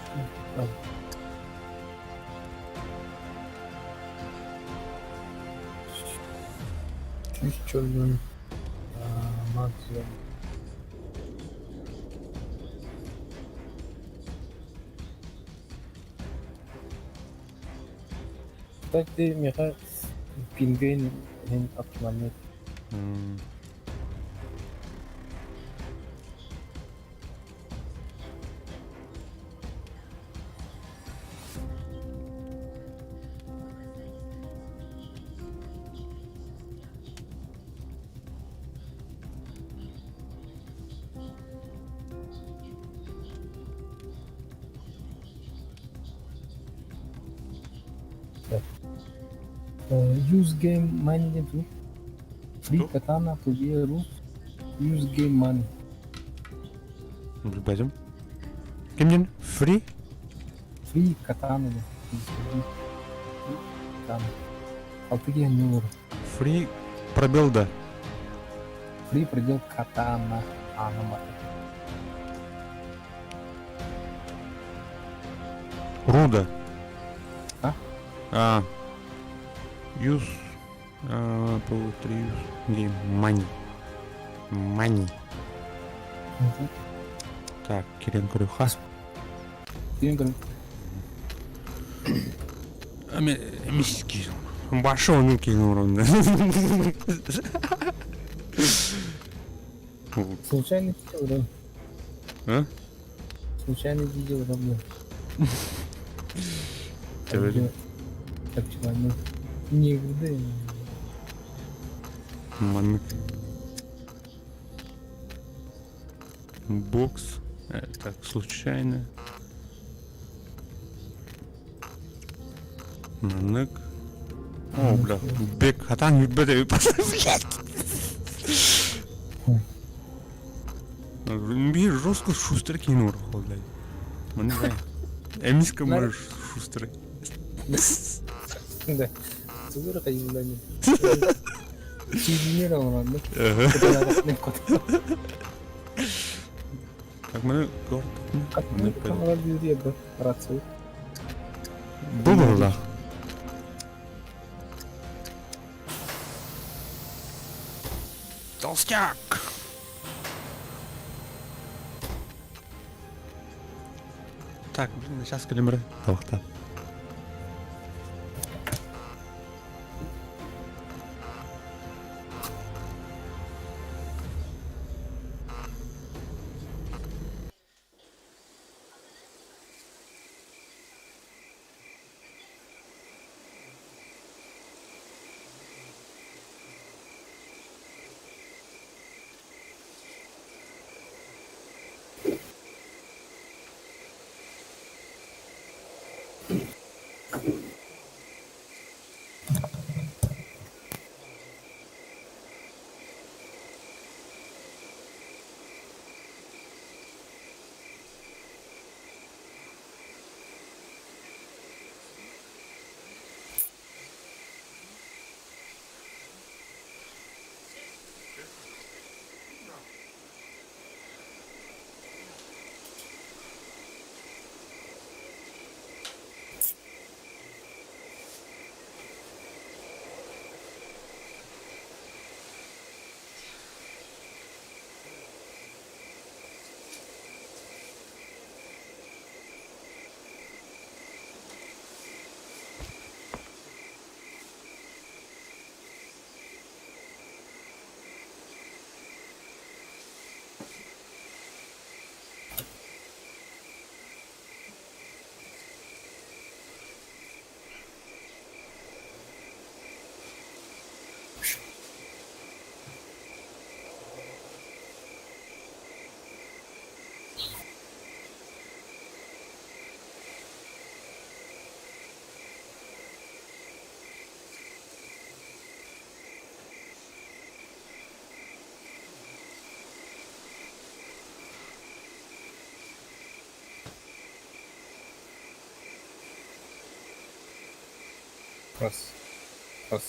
Үс чөлүн максимум. Так ты меха пингвин хин оптимальный. Use game money диэн тугуй? Free Что? Katana, PvE Use game money. Билбэтим. Кимдин? Free? Free Katana диэн. Free Katana. Алты киһи анньыы олорор. Free пробел да. Free пробел Katana. Аана барар. Руда. А? А. Use. PV3 use game money. Money. Так, кирен көрүөххэ. Кирен көрү. Миски. Башы оның кейін орынды. Случайно видео, да? А? Случайно видео, да, бля. Төбелі. Так, чего, не игры, Маннык. Бокс. Так, случайно. Маннык. О, бля. Бек, хатан бет. Блядь. Биир жестко шустрый кинур, блядь. Маннык. Эмиска можешь шустрый. Да. Тугура кайыллани. Сидинер оҥороннук. Так, мы город. Рацию. Был да. Толстяк! Так, блин, сейчас калимры. Тоқта. Раз. Раз.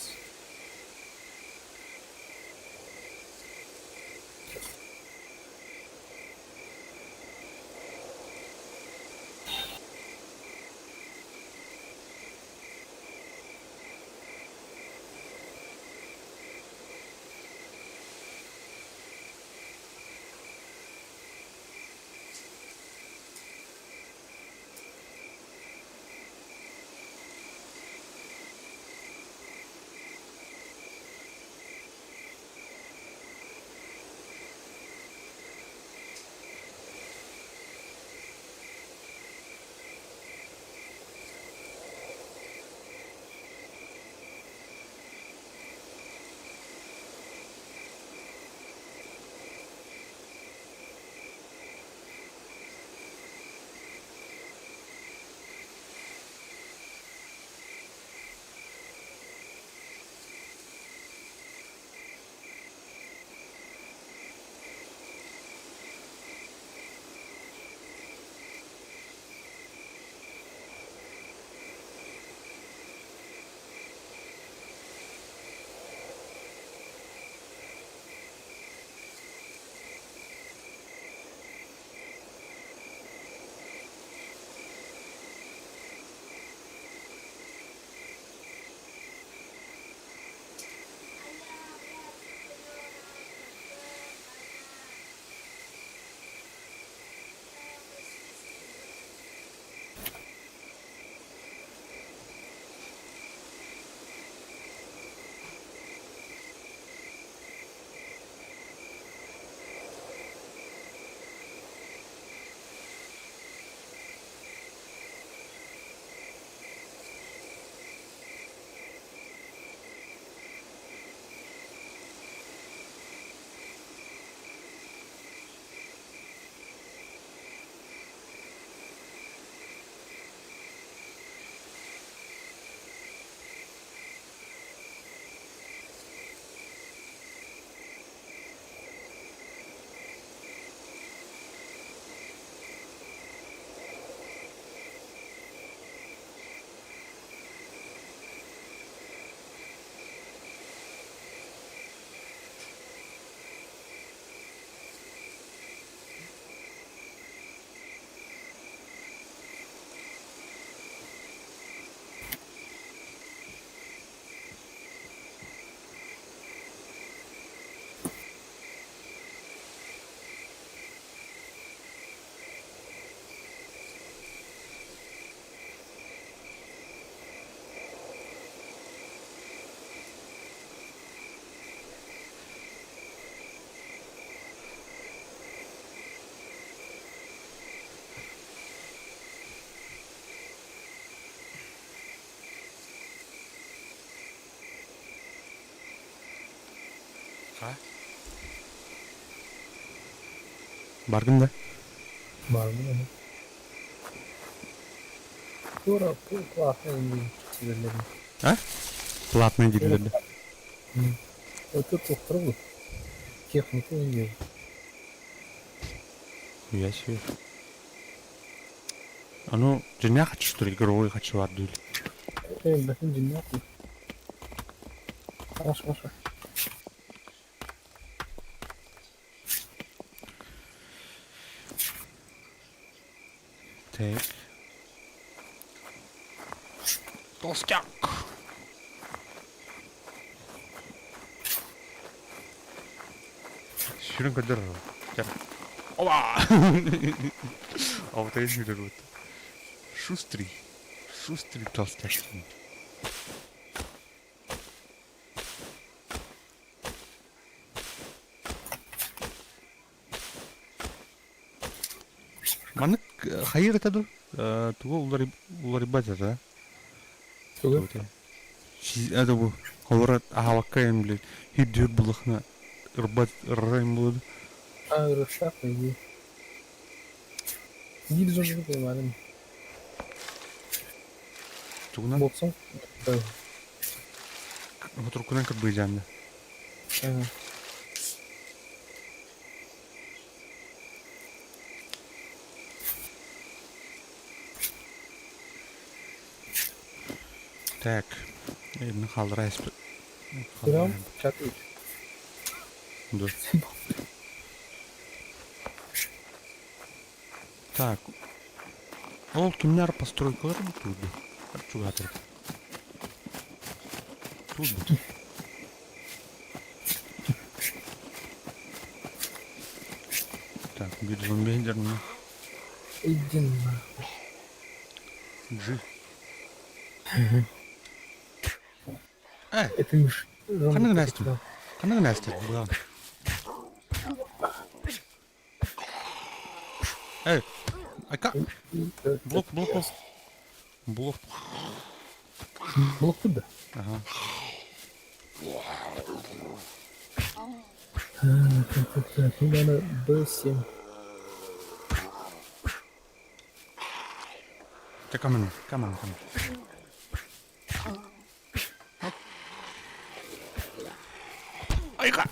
А? Баргын да? Барбын аны. Тура платный дииллэр. А? Платный дииллэр да? Өтө туохтара бу? Техника диир. Хуя себе. А ну, дьиҥнээх хаччы что ли, игровой хаччы бар дуу? Элбэтин дьиҥнээх Хорошо, хорошо. Так. Толстяк! Сүрүн көрдөр. Оба! Алтайын сүүрэр вот. Шустрый. Шустрый толстяк. Маннык хайыр этэ дуу? Тугу уларыйбат этэ? Тугу? Это бу холоро аһаабакка эм блин хирдүр булахна ырбат ыррайым булуду. А, ырыштаах дии. Биир дьон кайманым. Тугунан? Буолсан Хотуркунан кырбыйдьаанна. Так, elini kaldıra esp. Прям чатык. Dur. Так. Ол кимнэр постройкалар бу турду? Чугатыр. Турбут. Так, биир зомби дерне. Иди нахуй. Джи. Э, Это миш. Ханнык Настя? Ханнык Настя? Була. Эй, айка. Блок, блок, блок. Блок. Блок куда? Ага. Так, так, так. Ну, надо Б7. Ты камен, камен, камен. Айка!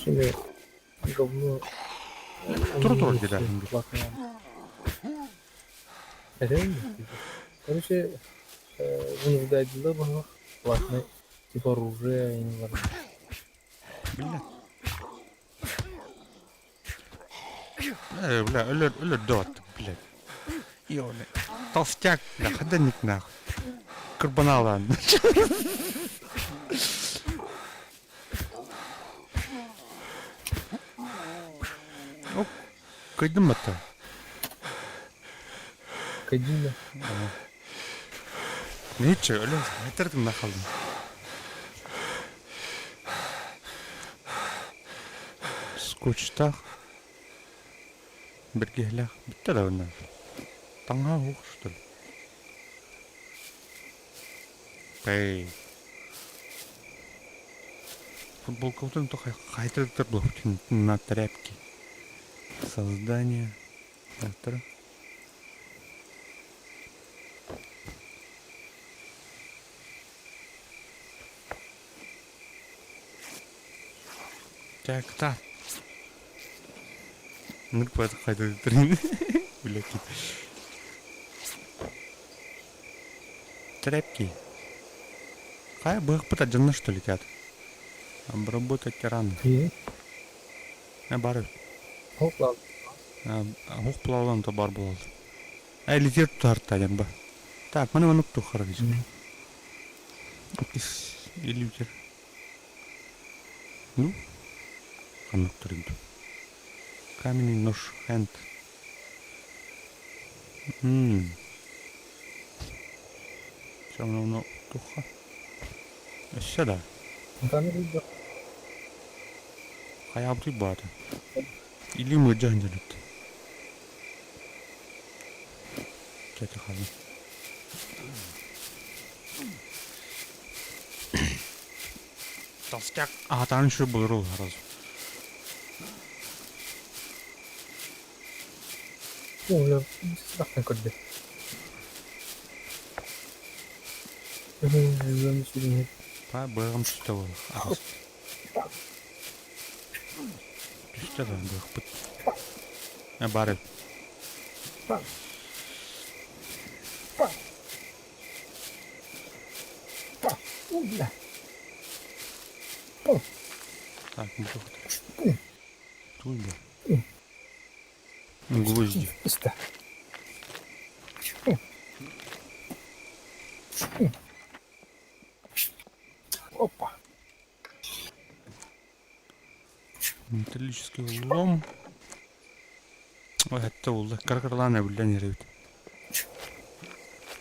Şimdi говно. Тур тур деді. Реально? Короче, вынуждает дела платное. Типа оружие, я не знаю. Бля. Э, бля, өлөр, өлөр дот, блядь. Ёле. Толстяк, бля, ходоник нахуй. Карбоналан. О, кайдым это. Кадина. Ничего, өлөр, айтырдым нахалдым. Скучтах. Биргиһлэх бүттэ да онно. Таҥаһа уһук что ли? Эй. Футболкабытын то хайтырдыктар буолбут на тряпки. Создание. Автора. Так, та. Ну, хайдырдыктар. Блядь. Тряпки. Хай быһыппыт адьынна что летят. Обработать раны. И? Э, бары. Хопла. Хух плавлан то бар буолал. Э, летер тутар ба. Так, маны манук тухар дижим. Иккис илютер. Ну? Ханнык туринду. Каменный нож хенд. Мм. Все туха. Өссө да. Камера Хайабыты баата. Или мыдьа ханжалыт. Чача халы. Толстяк аһатаан үчүгэй буолар ол сразу. Оо, сырахтан көрдө. Сүрүнэ. Па быаҕым түстэ буолла. Аҕыс. Түстэ да быахпыт. Э баар эбит. Так, ну Туй бля. Гвозди. Опа. Металлический лом. Ой, это булла. Кара-каралаан эбиллэн иһэр эбит.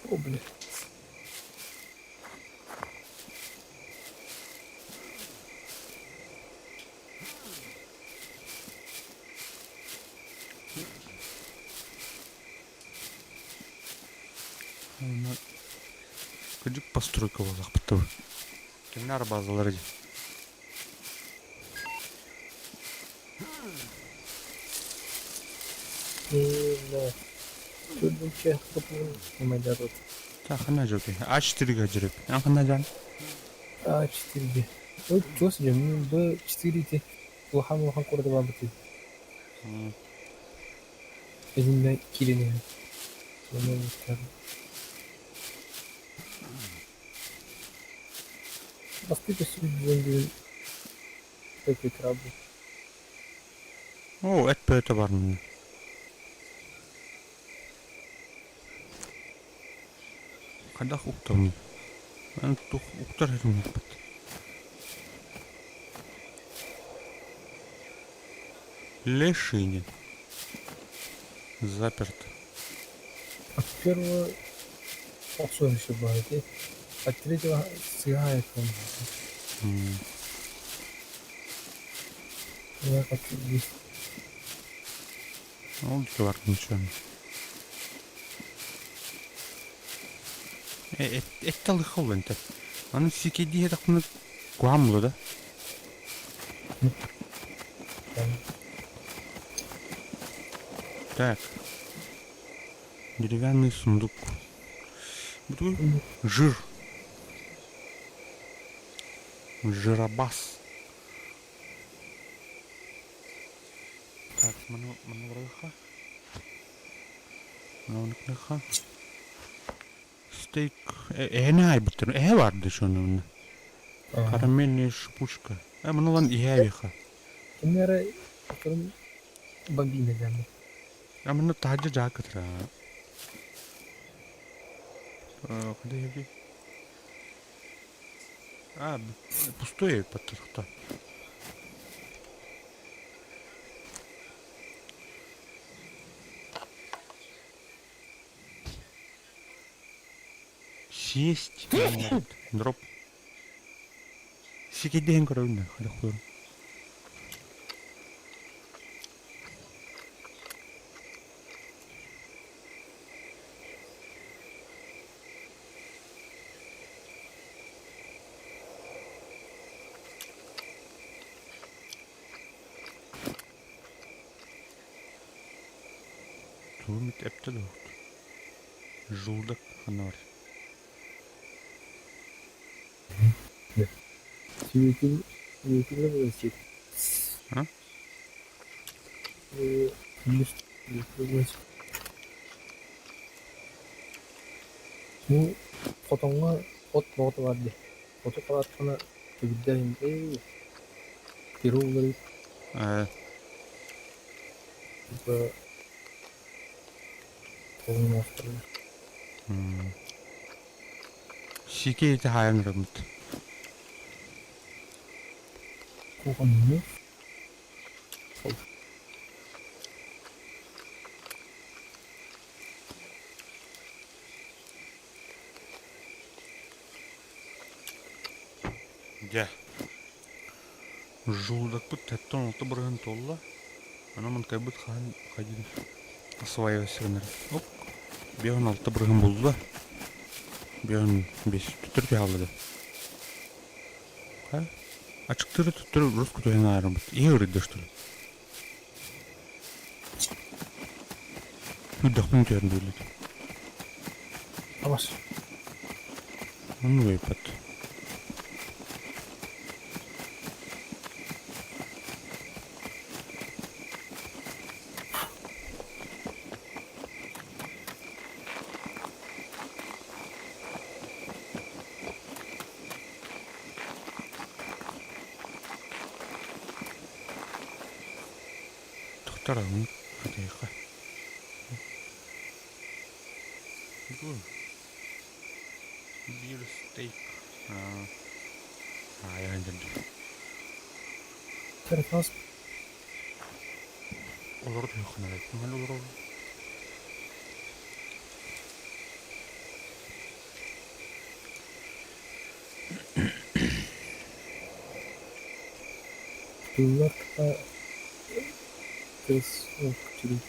О, блин. Кырдьык постройка буоллахпыт дуу. Кимнэр базалара дии. Ханна дьоки? А4-га жүрөп. Эн ханна жан? А4-ге. Ой, чего сидим? Б4 те. Улахан улахан курда бабыты. Эзинде кирене. Басты көсү Такой крабы. О, эт бөтө бар мында. Хайдах уктабын? Эн тух уктар этим укпат. Лешине. Заперт. От первого охсуон еще бывает, от третьего сыграет он. Я хочу есть. Ол бар ничего. Этталыха ол энте. Аны сикедии тахмына куһаан да? Так. Деревянный сундук. Жир. Жиробас. Так, маневрыха. Маневрыха. Стейк. Эһэни айбыттар. Эһэ барды шону. Карамельная шипучка. Э, мыналан иһээбиха. Кимнere бомбина дьаамы. А мына таһырдьа дьаакытыра. Куда еби? А, пустое паттырхта. Сесть. Дроп. Сикидehen көрөбүн да, хуйрум. Туумит эпте да Желудок ханна бар. А? Ну, хотоҥҥо от боҕото бар дии. Оту халаатхана түбүрдэр Перуллары типа полный Сикей ити хаайан ырыммыт. Кухонный. Дьэ. Желудокпут тэттэн алта бырыһын туолла. Аны мантайбыт хаһан хадин осваиваться гынар. Оп. 56 бырыһын булла. 55 түтүр хаалла да. Ха? Ачыктыыры төттөрү урут түһэн аарыммыт. Ийэ ыарыйда что ли? Үрдэхпин түһэн биэрдит. Абас. Оннук ыйыппат. Тохтороҥ, хатыйыахха. Биир стейк. Аайаан дьэрдим. Тарифас Олору түһүөххүнэ олорор. Тыллар тыс диэн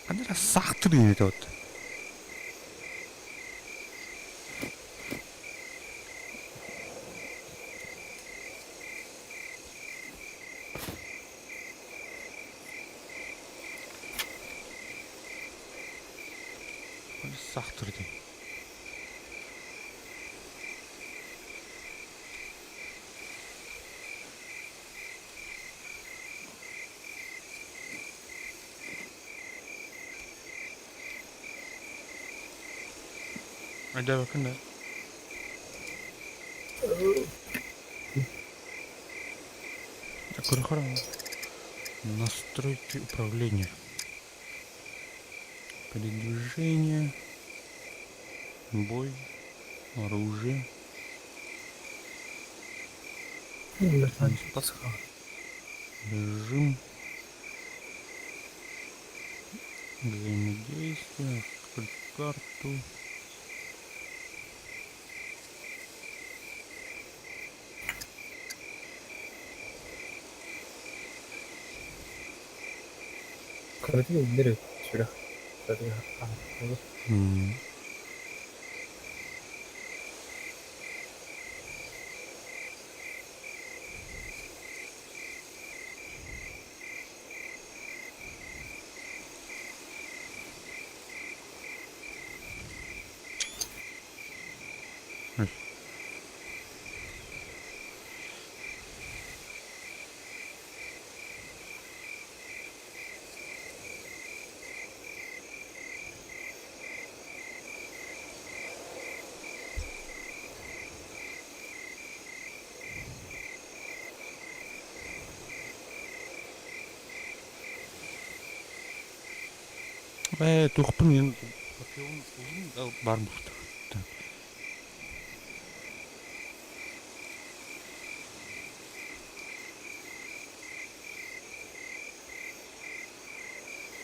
Ханна саахтыр диэн вот. Саахтыр диэн. Өйдөөбөккүн да? Настройки управления. Передвижение. Бой. Оружие. Режим. Взаимодействие. Открыть карту. Кыратык иһиллэр эбит сүрэх Ээ, туохпун иһин баар буолта.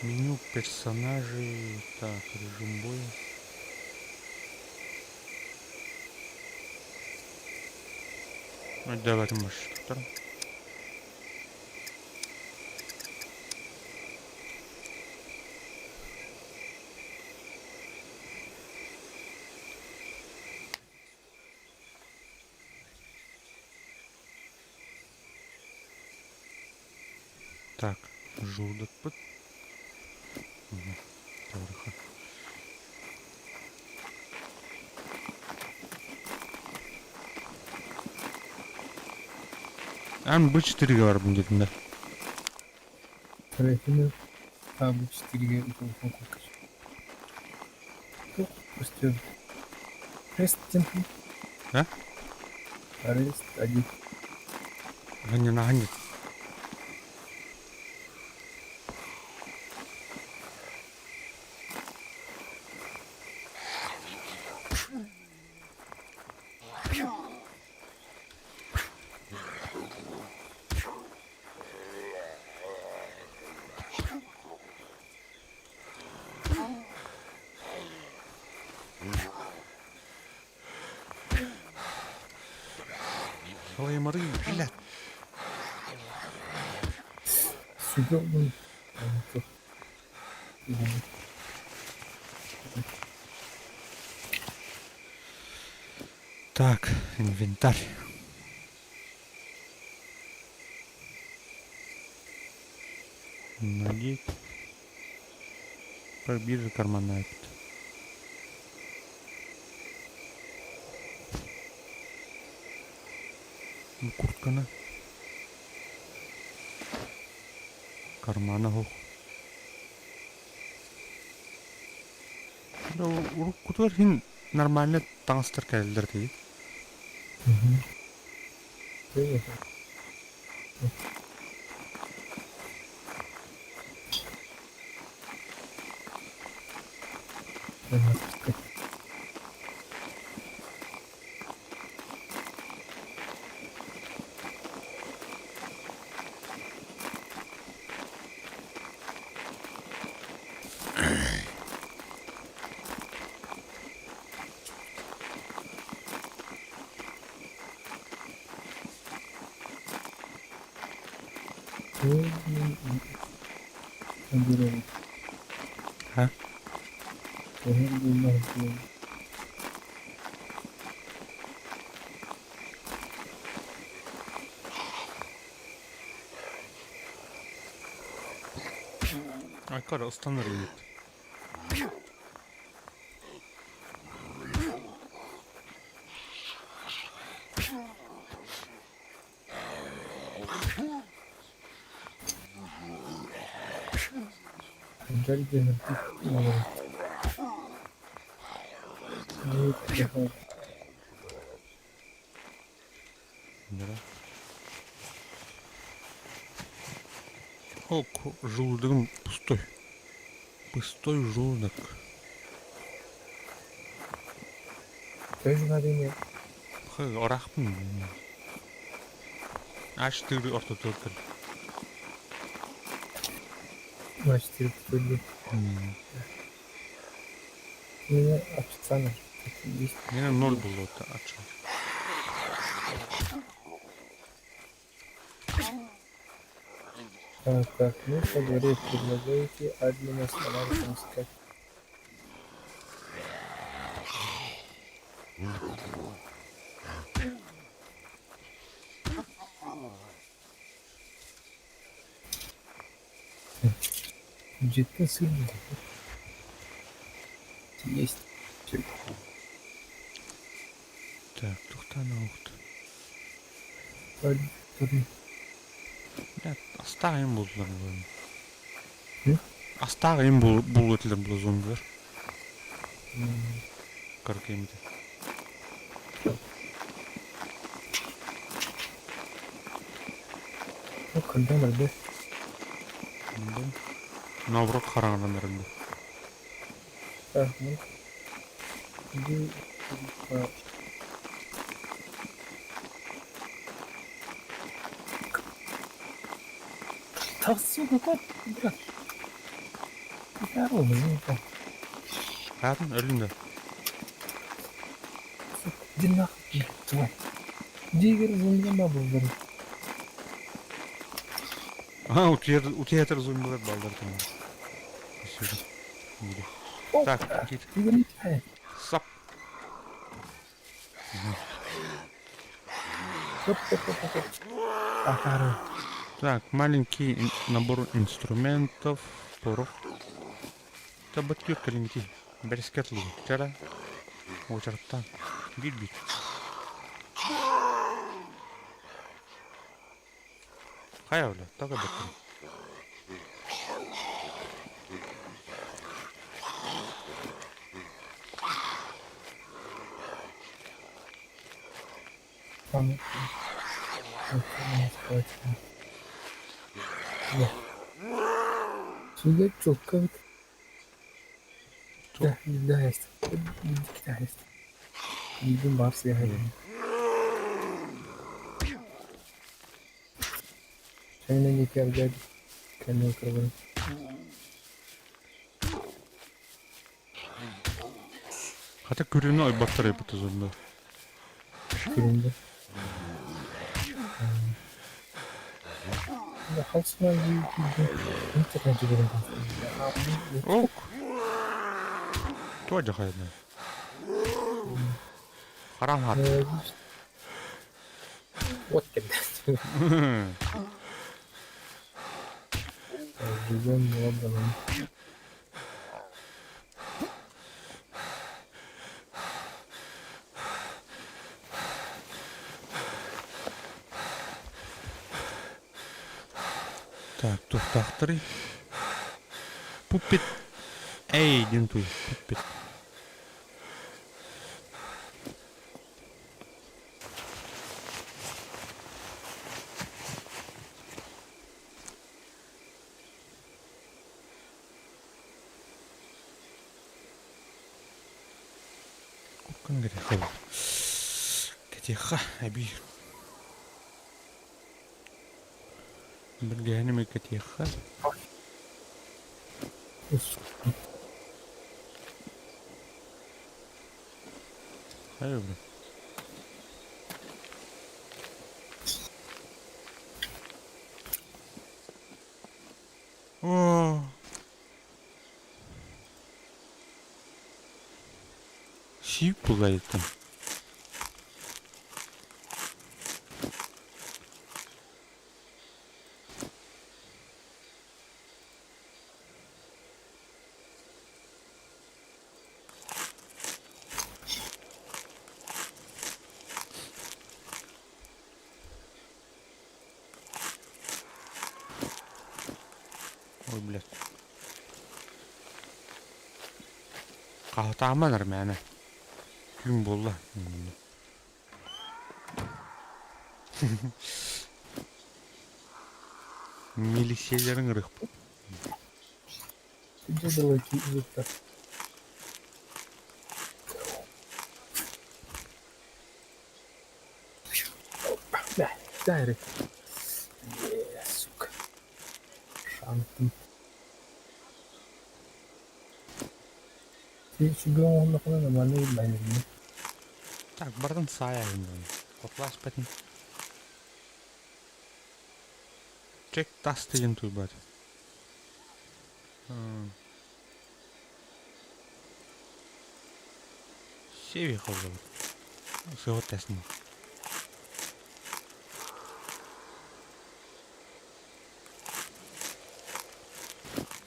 Меню персонажей. Так, режим боя. Давай маршрут. Так, желудок. Эн Б4-гэ барбын диэтим да. Профиль А Б4-гэ телефон куркач. Көстөр. Рест А? Рест один. Ханньана ханньа. Халаймары, блядь. Сүгэ угун Так, инвентарь. Надеть. Биир карманнаабыт. Куртканы кармана суох. Уруккутугар иһин нормально таҥастар кэлэллэр дии. Ха? Айкар ыстанар эбит. Ок, желудогым пустой. Пустой желудок. Орахпын. Аш тыыры ортотугар кэл. А4 были. У меня официально есть. У меня ноль было ача. А, так, ну по дворе предлагаете админа с фонариком искать. Дьиэттэн сыр Есть. Так, тухтан оҕут. Астаах им булдулар буолан. Астаах им булу этилэр була зомбилар. Каркемите. Ну, когда барда? Наоборот хараҥаран эрэллэр. Так, ну. Иди, Так, сука, кот, брат. Хаатын өлүн да. Сука, иди нахуй, тварь. Диггер зомби был, А, утуйар зомбилар баллар Так, Сап. Так, маленький набор инструментов, порох. Табатыр кэлиҥҥити бэрискэ тылы уочараттаан биир-биир Хайа бля, так эбэттин. Чукка Хата күрүнү ойботтор эбит узунду. Ок. Туох дьахайна? Харам хат. Вот когда. Живем Лондоном. Так, туохтаахтарый? Пуппит. Эй, диэн туй, пуппит. Куркан кэтиэххэ Кэтиэххэ эбии. Бэргэһэни эмиэ кэтиэххэ. Хайа бу? Оо. Сиик булайыттым. Ой, блядь. Хаһытаама нормально. Түүн буолла. Милицияларын ырыхпыт. Бля, дай Сука. Шантым. Сүгүн нормально билбайнырмын. Так, бардан саайын. Котласпатын. Чек тас деген туй бар. Севи холлор. Сыгот тесни.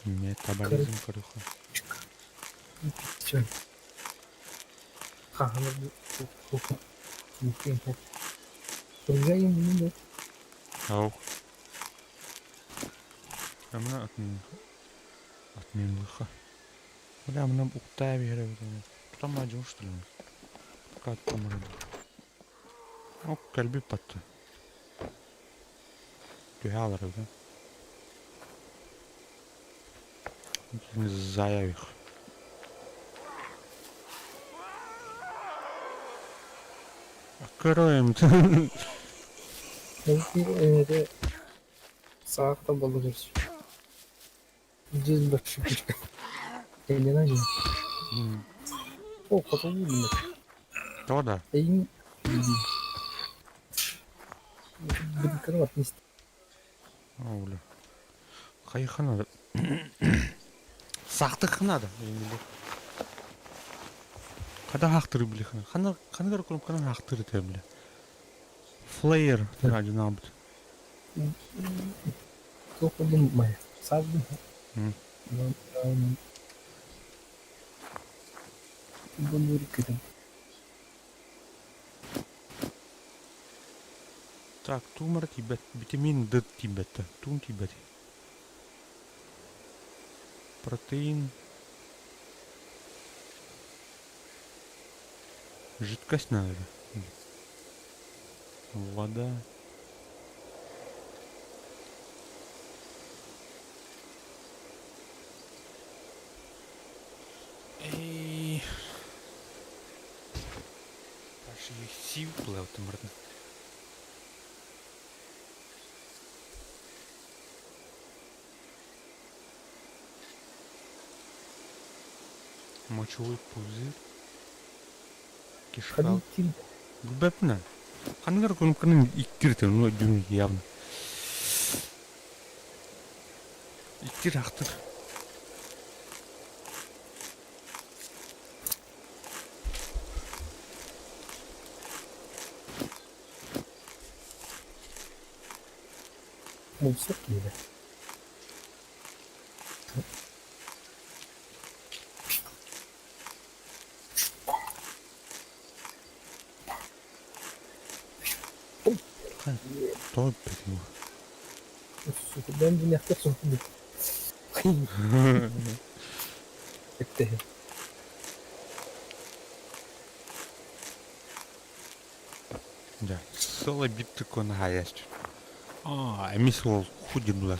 Метаболизм көрүхэ. Чё? Ау. Амына атын атминлыха. Бля, мына уктая бере Тутама жуш что ли? Как там О, кэлби патты. Түһэ алар да. Заявих. Откроем. Саахта болду көрсү. Жүз башчы. Эне О, хотун То да. Эйин Бирканы бар не О, бля. Хайха надо. Сахтых надо. Қада хақтыры бля. Қана қана көріп қана хақтыры те бля. Флеер радио набыт. Тоқудум май. Сабдым. Бұны Так, тумар тибет, витамин Д тибет, тум тибет. Протеин. Жидкость надо. Вода. Эй. Пошли плавтым. Мочевой пузырь. Кишка. Губепна. Хангар кунканын иккирте, ну дюн явно. Кир ахтыр. Булсак киһи. Тоҕо эппэтиҥ Бэйэм дьиҥнээхтик соһуйдум. Эттэһин. Дьэ, сыл эбит кунаһаайач. Аа, эмис уол худимла.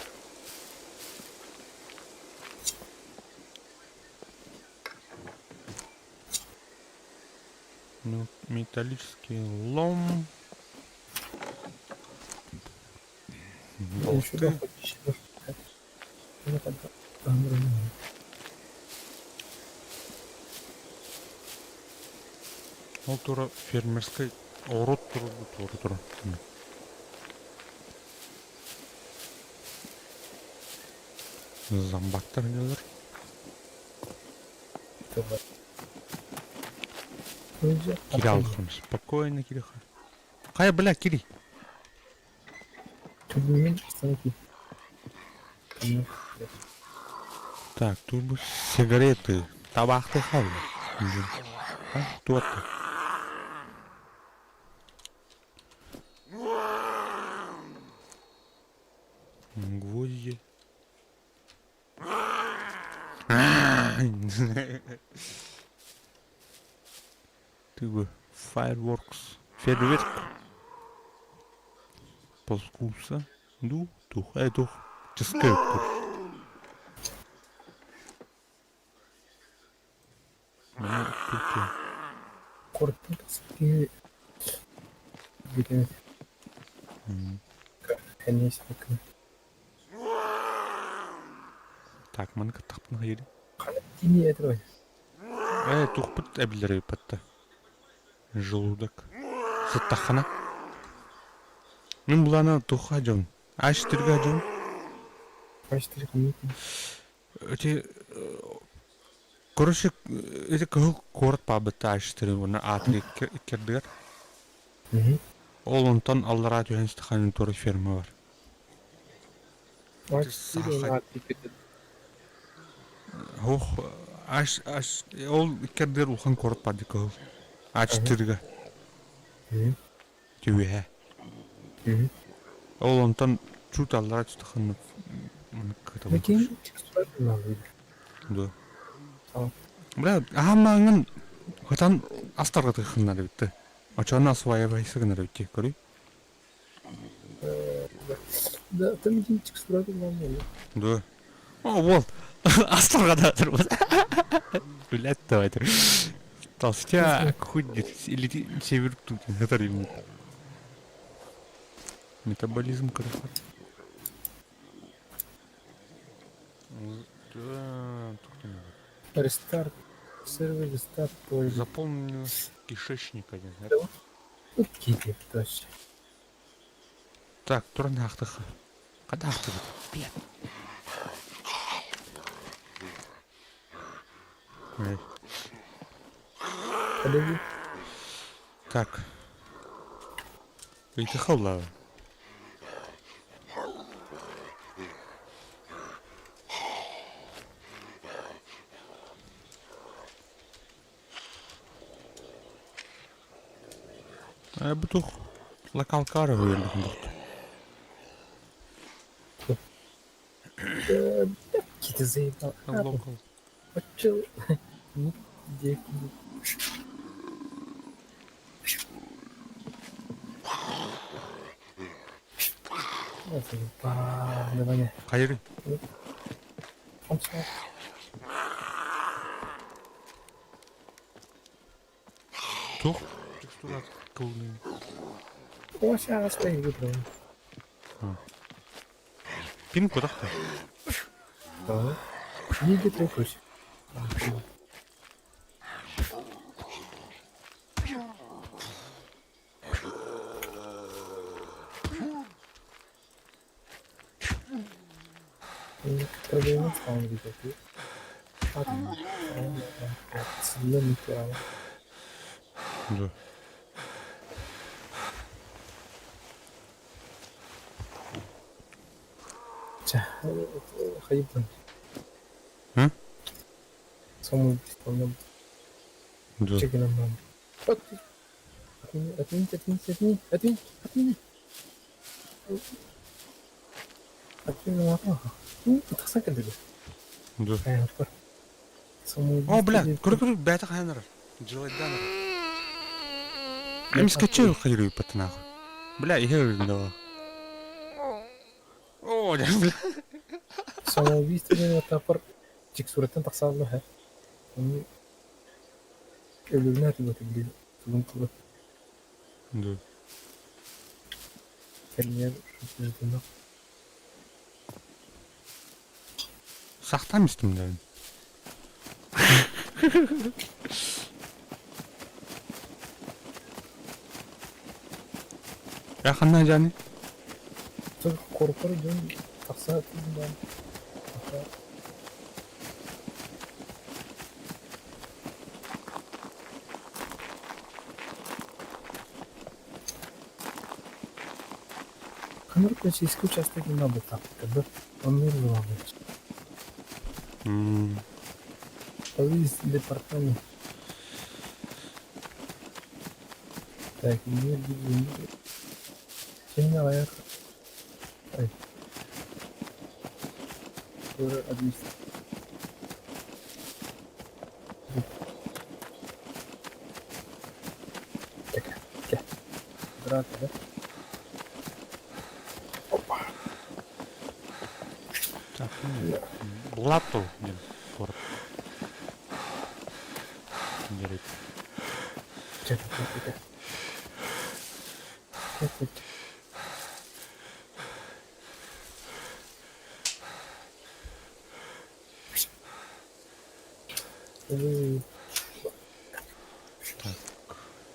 Ну, металлический лом. Болты. Ол тура фермерскай оҕуруот турар туора турар. Зомбактар дьалар. Кире спокойно кириха. Хайа, бля, кири. Так, тут бы сигареты. Табаахты хаалла. Туотта. Гвозди. Ты fireworks. Фейерверк. Полскуса. Ду, тух, тух. Ческейк. Корпун киһи бүтэн Так, маны кыттахпын хайыр. Кини этэр Тухпут эбилер ыппатта. Желудок. Сыттаххана. Мин булана туха дьон. Аштырга дьон. Аштыр ханнык. Эти короче, эти кыһыл куорат паабытта аштыры уонна аатыр иккердигэр. Ол онтон аллараа түһэн стаханын туора ферма бар. Ох, аш аш ол иккердигэр улахан куорат баар дии кыһыл. Ачтырга. Түбүһэ. Ол онтон чуть аллараа түстаххына Да. Бля, аһамааҥын хатан астарга тыххыннар эбитте. Очону осваивайся гынар эбит көрүй. Да, там Да. О, вот. Астарга да Блядь, давай. Толстяк, худит, или север тут, Метаболизм, короче. Рестарт. Сервер рестарт. Заполнен кишечник один. Точно. Так, туран ахтых. Когда ахтых? Блядь. Подожди. Так. Ыйытыхалла. Бу тух локалкара үөрдүк Какие-то заебал. Локал. Чё? Ну, где Давай. Хайыры. Туох текстура кылный. Ося выбрал. Пин кудахта. Да. Видит трехусь. Проблема стала видео. Да. Хайбын. М? Самоубийство. Да. Чегинаман. Отменить, отменить, отменить, отменить, отменить. Отменить. Тахсан кэлдилэр. Да. Айахпар. Самоубийство. О, бля, көрө-көрө, бэйэтэ хаһан эрэр. Дьылайдаан эрэр. Эмискэччи хайырыйбыт нахуй. Бля, иһэ өлүннэ ол. О, бля. Самоубийство диэн атаапар текстураттан тахсаалла һэ. Оны өлүгүнэ атыылата билигин тугун тула Да. кэлиэр ждунок. Сахтаан истим да. Я ханна дьааны? Корпор дьон тахса тыыннаан Ханнык полицейский участок не надо так, когда он мирно Police департамент. Так, мир, мир, Кимҥэ аҕыйах ай Так, Блату диэн куорат. Дэрит. Так,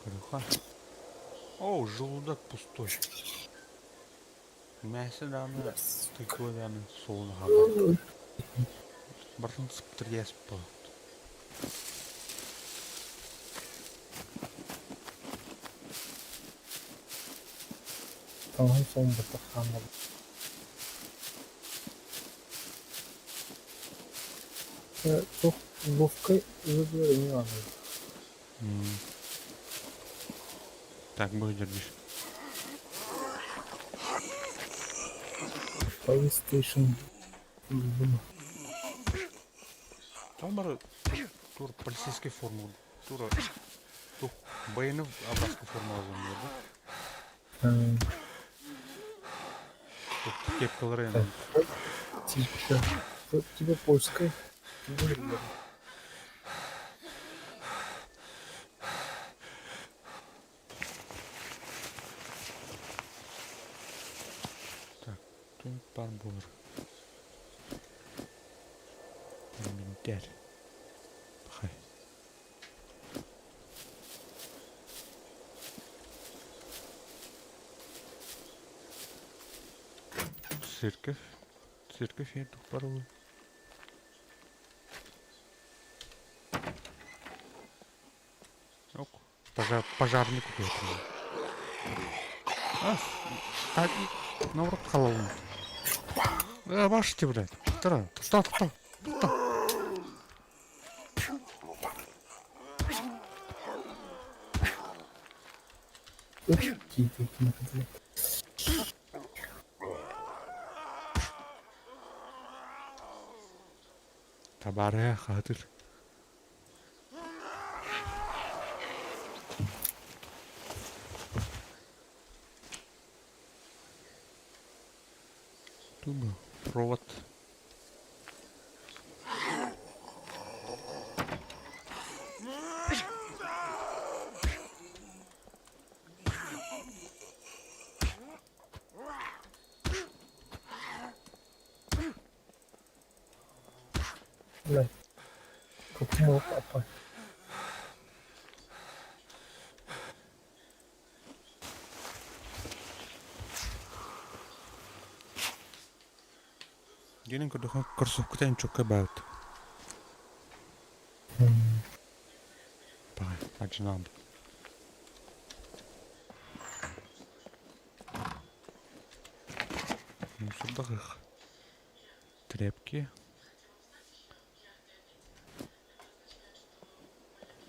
көрүөххэ. О, желудок пустой. Мясо даҕаны, тыква даҕаны суолун хаалларбыт. Барытын сыптырыйа буолбут. Таҥаһын суон баттах хаалла. Туох ловкай ылы эмиэ бааллар. Так будет держишь. Police station. Там бары тур полицейской форму. Тура тух военный абрасской форма да? Тут кепкалары. Типа, типа польской. Так, тут барбур. Минтер. Пахай. Церковь. Церковь я тут пароль. Ок. Пожар, пожарник купил. А, так, наоборот, халалын. Баште, блядь. Тара, стоп, стоп, стоп. Табарая хатыр. Думаю, провод. Блядь. Какого папа? Диэнин көрдөххө кроссовката эн чокка баабыт. Баҕай, адьынаабыт. Мусордах тряпки.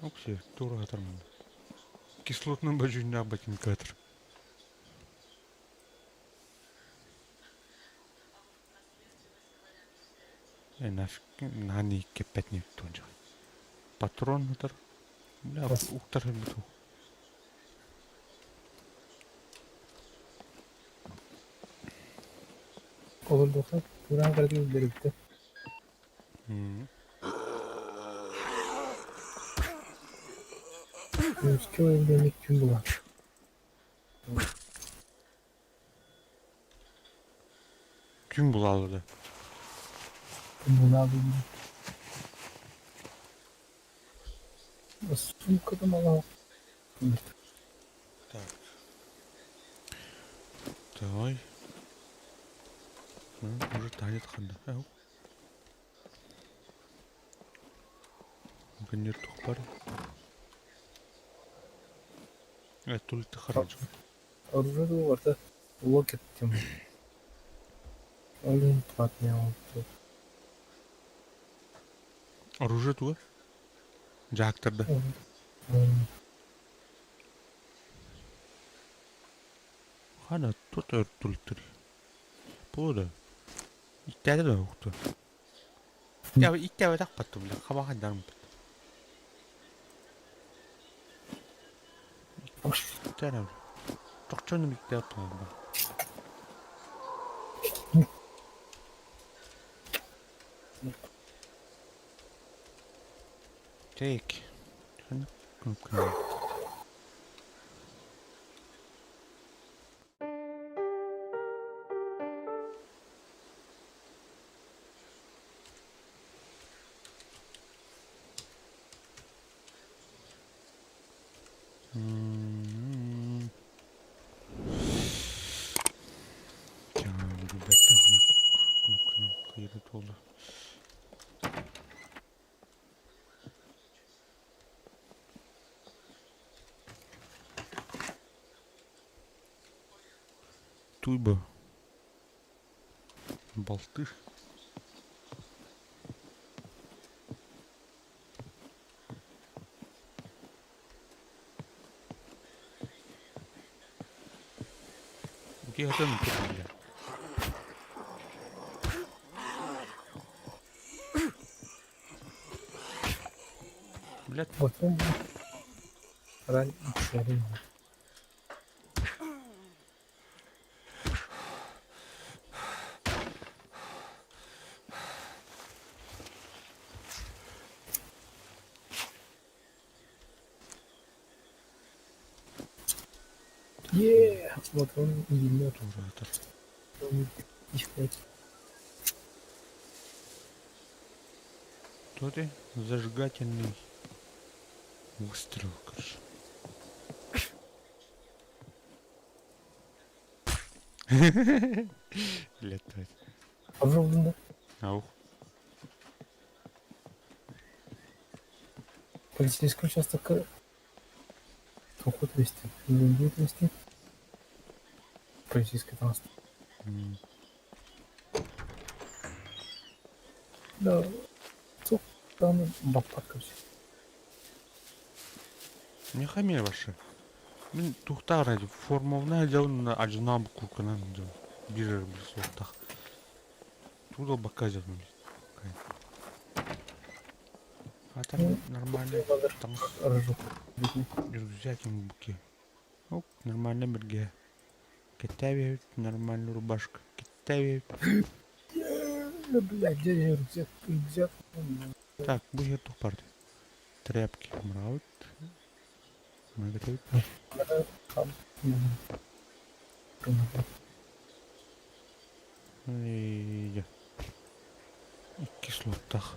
Окси, тура атармын. Кислотным бажүннээх ботинкатор. Наһаа кэппэтин Патрон ытар. Бля, уктар буту. Олордоххо тураан барытын бэрикте. Күнүскү ойуурга түн буолар. Күн булаалыда. Күн булаалы. Сумкада мала. Так. Давай. Уже танец ханда. Гэннер тухпар. Тулты харачка. Оружие барда локет тем. Олин платный. Оружие туга? Жаактарда. Хана тут өртүлтүр. Бууда. Иттээде да укту. Я иттээбэ тахпаттым бля, хабахан дармыт. Иттээне. Тохчону иттээ туһунда. Take. Туйба. Болты. Где это бля? Блядь. Вот он. Ран. Е, вот он и мертв. Кто ты? Зажигательный выстрел, короче. Летает. Пожалуйста. Аух. Полицейский участок Тухут вести. Не будет вести. Полицейский транспорт. Да. Тух там баппак все. Не хами ваши. Мин тухтар ради формовна дьон ажынан курканан дьон. Бирер бир суохтах. Туда бака дьон. А там нормально. Там рюкзак буки. Оп, нормально бирге. Кеттәбе нормальный рубашка. Кеттәбе. Блядь, где рюкзак? Рюкзак. Так, бу жер тухпарды. Тряпки мраут. Кислотах.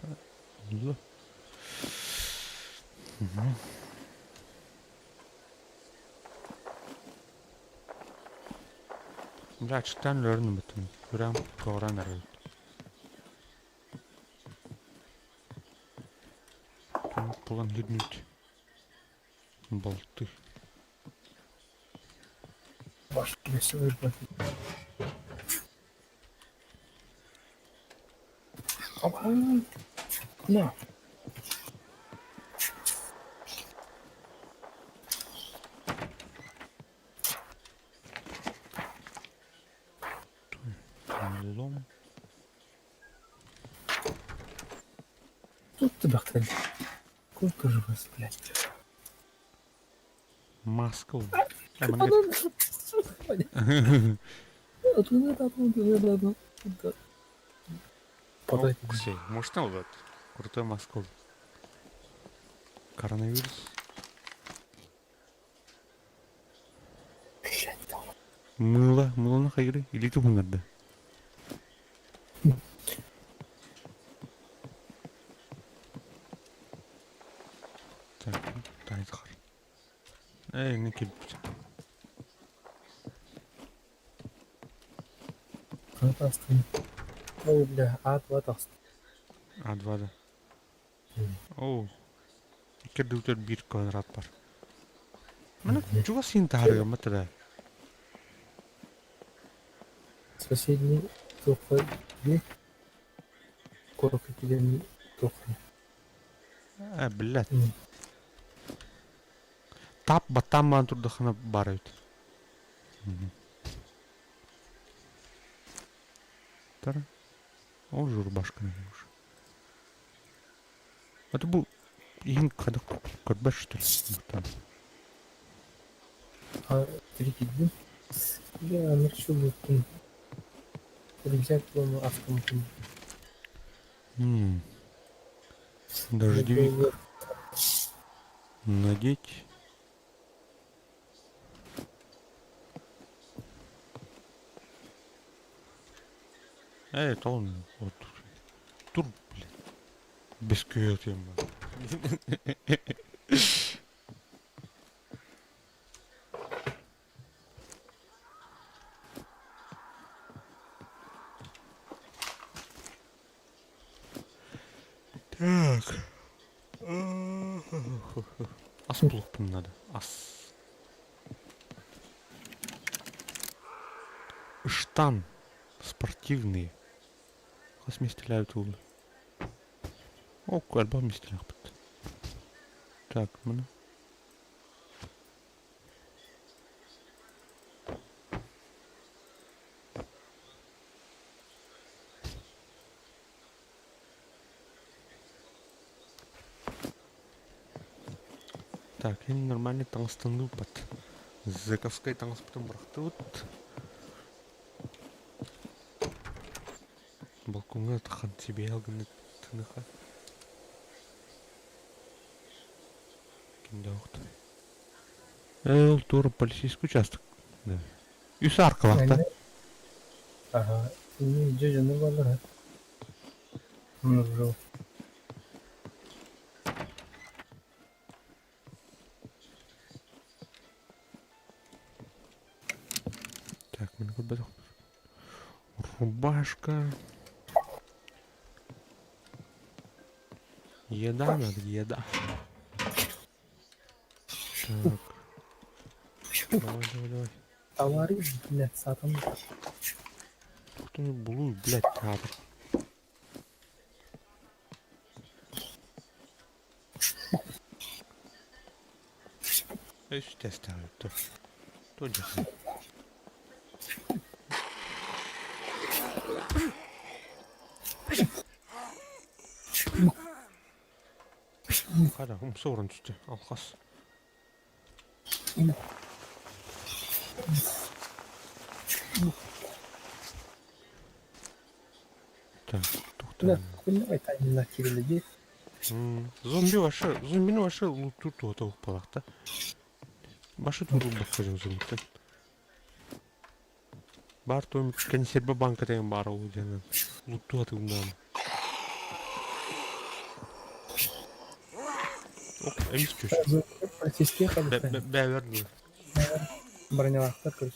Бля, читан лөрнү бутун. Күрәм, коран арыт. Булан киирбит. Болты. На. Лом. Тут ты бахтали. Сколько же вас, блядь? Маска. Можно вот? Крутой маска. Коронавирус. Мыло, мылоны хайыры или туһуннарда? Так, тайдхар. Эй, не кэлбит. Ой, бля, А2 тахста. А2 да. Оо. Икки дүтер биир квадрат бар. Маны чугас син таһаарыгаммат эрэ. Соседний тухай би курок килени тухай. Э, блядь. Тап баттаан турдахына баар эбит. Тара. Ол же рубашка уже. Это был иһин хайдах көрбөт что ли? Там. А трикидин. Бля, нырчу буттун. Рюкзак буолла автоматын. Дождевик надеть. Эй, это он вот тур, блин. Без күйөтем. Так. Ас булуохпун надо. Ас. Штан спортивные. Хас миэстэлээбит уолу. О, элбэх миэстэлээхпит. Так, маны. Так, энэ нормальный таҥастаныыппат. Зэковскай таҥаспытын бырахтыбыт. Балкоҥҥа тахан сибиэл гына тыныха. Кимдээхтэй. Ээ, ол туора полицейский участок. Да. Үс аркалаахта. Ага. Не, дьэ дьоно бааллар. Муржу. Так, мин көрбөтөх. Рубашка. Еда надо, еда. Так. Давай, давай, давай. Товарищ, блядь, сатан. Кто-нибудь булуй, блядь, театр. Үс тэстээбит Туох Хара, умса уран түстэ, алхас. Так, Да, тухта. хуйня это кирилли. Зомби вообще, зомбини вообще луттуур туһата укпалаах да. Башы туруйбакка зомбиттан. Баар туом консерва банка деген баар ол диэн луттуу атыгымнаан. Ок, эмис түс. Полицейские ходят. Бэбэр дуу. Бронялахтар, короче.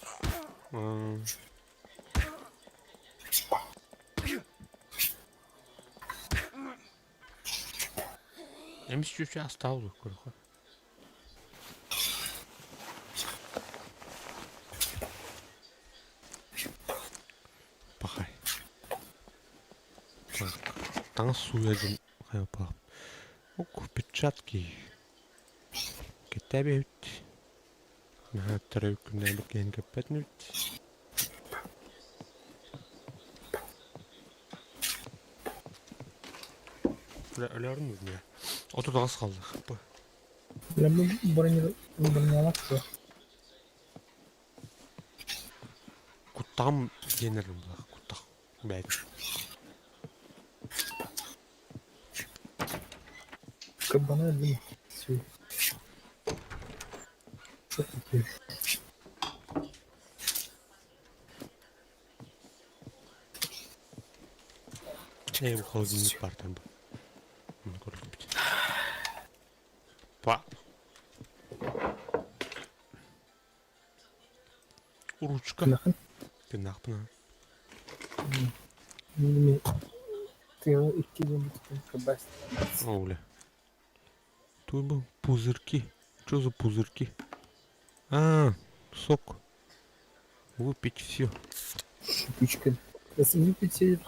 Эмис чүчэ астаабыт көрөхө. Пахай. Так, таҥас сууйа дьон хайаппах. Ок, перчатки. Кэттээбэбит. Наһаа төрөөбүт күннээбит киһин көппөт инибит. Өлөөрүн үрнүө. 38 хаалла. Бронялаах дуо? Куттаҕым диэн эрэр буолар. Куттах бэйэтэ. Кырбана өллүм. Сү. Ээ, бу холодильник баартан бу. Муну көрдүбүт. Па. Ручка. Тынаахын? Тынаахпын аа. Мин тыаҕа икки дьон кырбас. Оля. Тут был пузырьки. Что за пузырьки? А, сок. Выпить все. Шипучка. Выпить все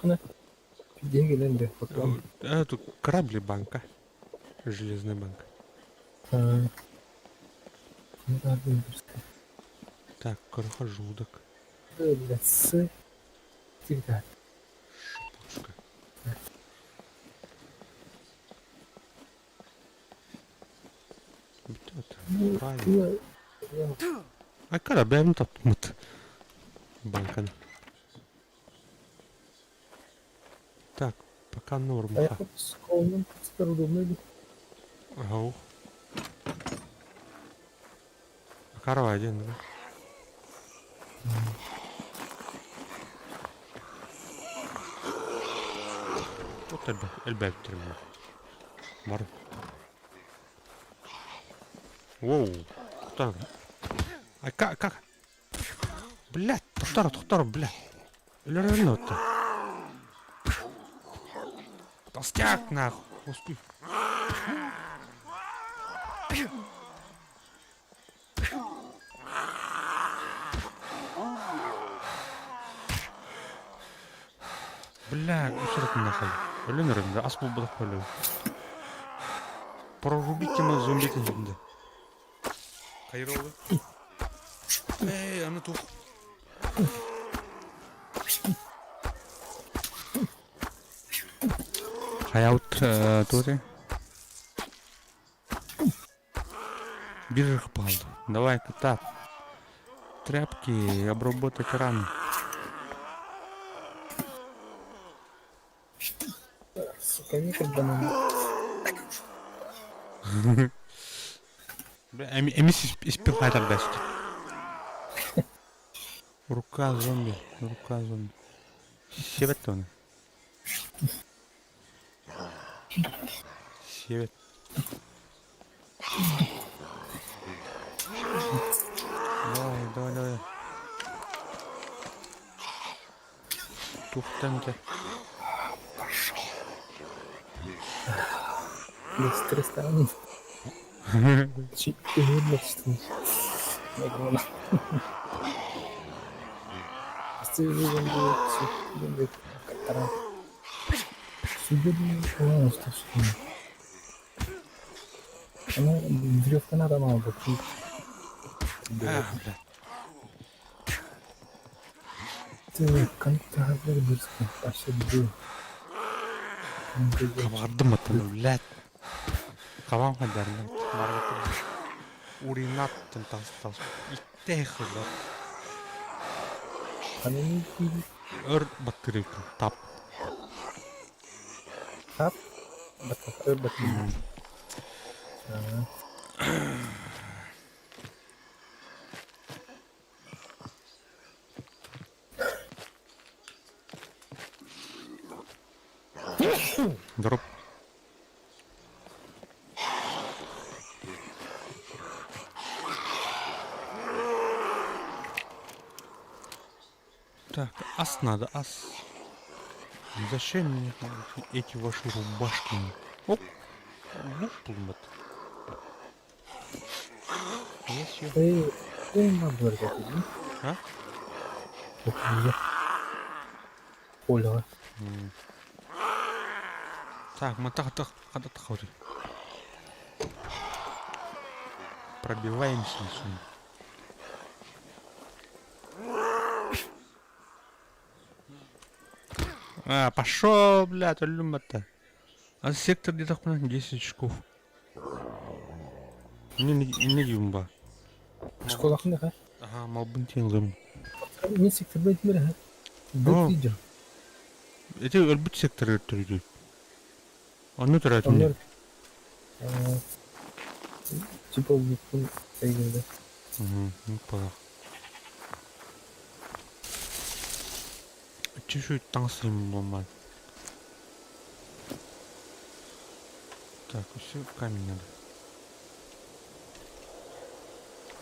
Деньги потом. Это корабли банка. Железная банка. Так, короче, желудок. С. Шипучка. Бүтэ правильно. А кораблями таптымыт. Банканы. Так, пока норм. А я с колоном удобно. Ау. Макарова один, да? Вот элбэбиттэр Бар. Воу. Так. А как? Как? Блядь, тохтор, тохтор, блядь. Өлөрөн отто. Толстяк, нахуй. Успей. Бля, усыратын нахуй. Өлөн өрөмдө, ас булбатах өлөм. Прорубите мы зомби киһинде. Хайролы. Эй, аны тух. Хаyaут туре. Биржах пал. Давай, кота. Тряпки, обработать раны. Сука, не кырбанан. Бля, эмис испихайтар даст. Рука зомби, рука зомби. Сиэбэт оны. Сиэбэт. Давай, давай, давай. Тухтан ты. Бля, стресс Блядь, что Веревка надо мало А, бля. Ты контакт Хабардым аттан, блядь. Хабам хадарна. Уринаттан тас тас. Иттэх хылар. Өр баттырык. Тап. Тап. Өр баттырык. Дроп. Так, ас надо, ас. Зачем мне эти ваши рубашки? Оп. Лук булмат. Yes, you. Эй, эй, мабыр дии. А? Окуя. Поляҕа. Так, матах тах хата тахаури. Пробиваемся сюда. А, пошел, блядь, өлүм-то. А сектор где-то 10 очков. Не, не, не юмба. Школахын да Ага, малбын тиэлым. Мен секторда этмер ха. О. Быт видео. Эти өлбүт сектор өртөрүдү. Онну төрөтүн. Onlar типа буквы әйгенде. Угу, палах. Чуть-чуть таҥсым болман. Так, все камень надо.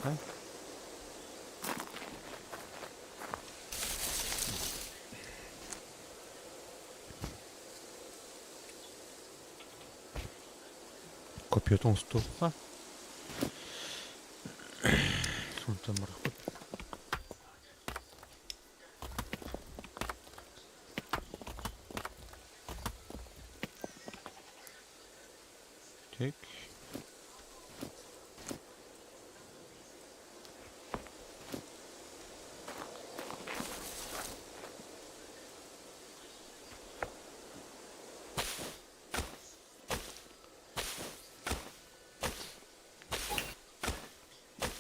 Да? Копьетон столха. Сонтан барахпыт. Так.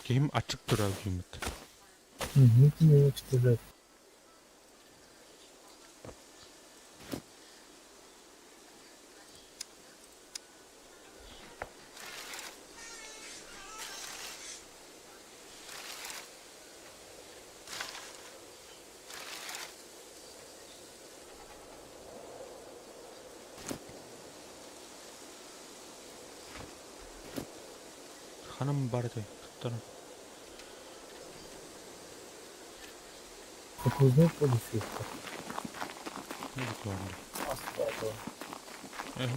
Киһим ачык турар кииммит. Угу, не Ханам барытай туттара. Окружной полицейский. Не Эһ,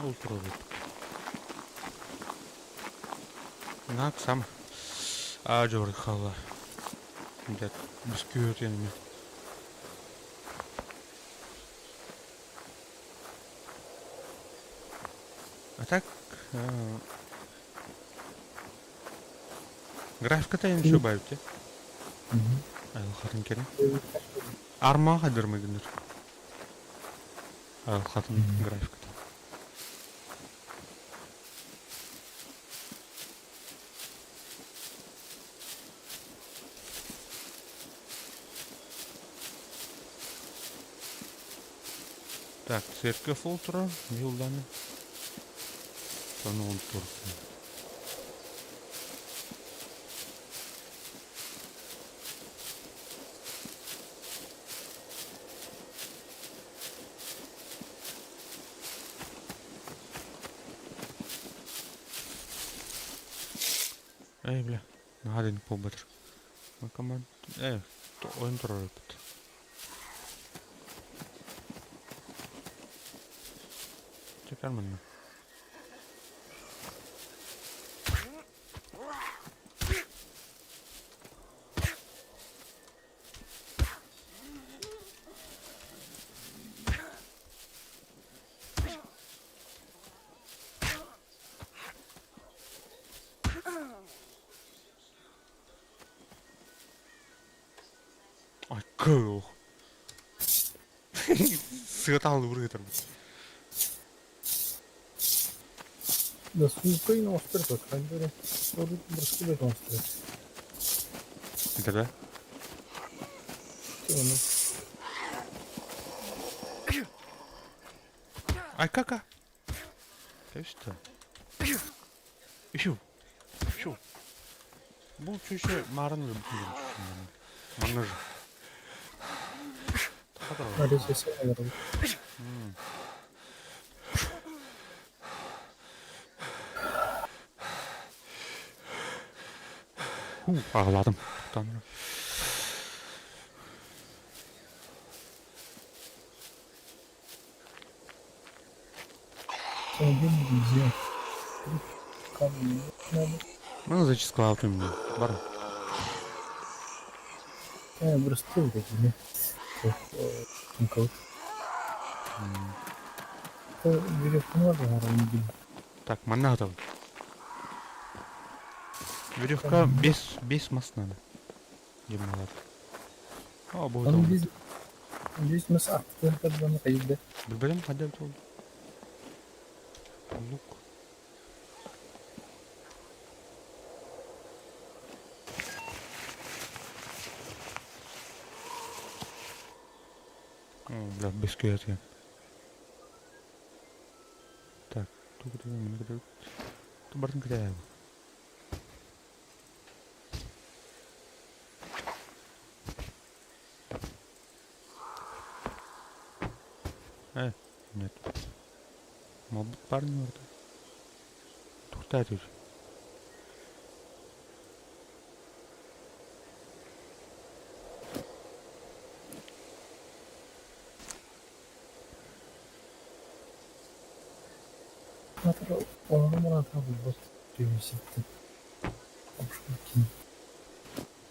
Ол турар Нак сам. А жор хала. Дет бискүт энеми. А так графиката еще бавите. Айылхатын керек. Арма хадырмы гыныр. Айылхатын графиката. Так, церковь олтура, юлданы. Соны он тур. Эй, бля, надо побытыр. Команд... Эй, ойын турар өпүт. Чекар манна. Ай, кыл. Сыгытал ургытыр. Да сука и на остров, камера. Брошку на остров. Это да? Ай, кака. Что? Еще. Еще. Бу чүшө марын Маныр. Ху, ağladım. Tanrım. Автомобиль друзья. Камень надо. Ну, зачискалаабытым дии. Бар. Бырастыы такие. Так, манна аһатабын. Веревка без мас надо. Диэн О, бу Ону биз биз мас аттытын көрдөн хайда. Билбэтим хайда эбит ол. Лук. Бля, без күйэтигэн. Так, тугу Бардын кытаайабын. Э, нет. Малбыт парни орда. Тухтай түс.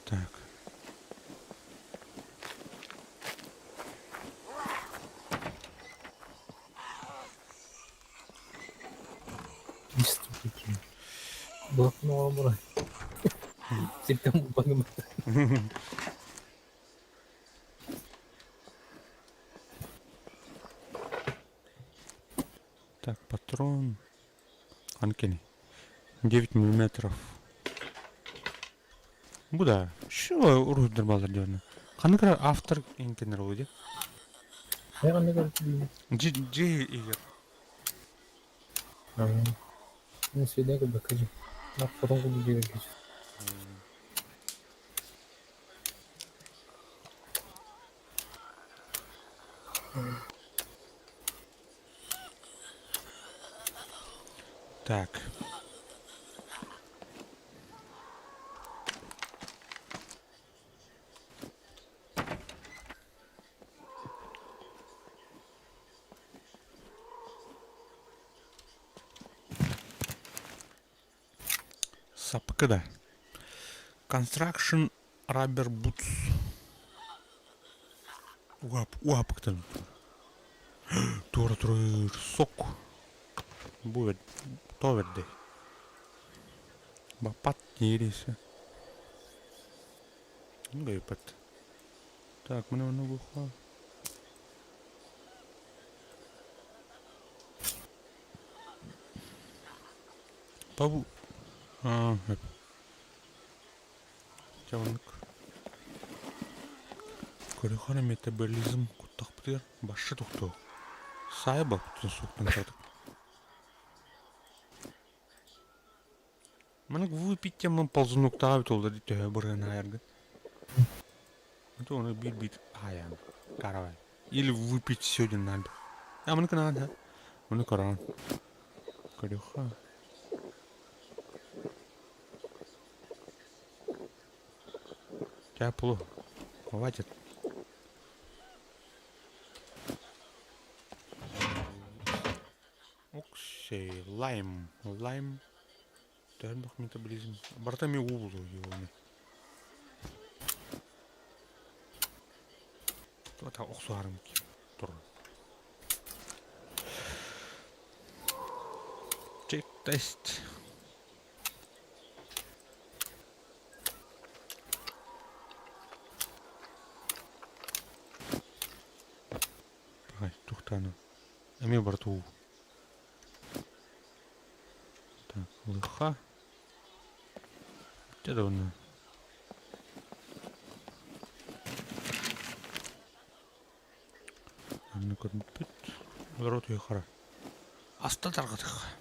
Так. Так, патрон. Анкени. 9 миллиметров. Бу да. Şu уруһуйдар баалар диэн. Ханнык эрэ автор иҥкэннэр ол дии. Дьи дьиэ иһигэр. Так. Сапка да. Construction Rubber Boots. Уап, уапыктан. Туора турар сок. Бу то верде. Баппат диирisi. Гайпат. Так, мына много Пабу. А, Чаваннык. Көрөхөр метаболизм куттахпытыгар башы тохтоо. Сайба суктан сатык. Маннык выпить тема ползунуктаабыт ол да төһө бырыһын аайаргын. Это он бит бит аян. Каравай. Или выпить сегодня надо. А маннык надо. Маннык коран. Көрүөххэ. Тепло. Хватит. Оксей, лайм. Лайм. Төһөн метаболизм. Барта ми уу буолуо Тута охсуһарым тур. Чек тест. Пахай, тухтааны. Эмиэ барыта уу. Так, лыха. Где да Анны көрбүппүт. Олору хара. Аста тарҕатых.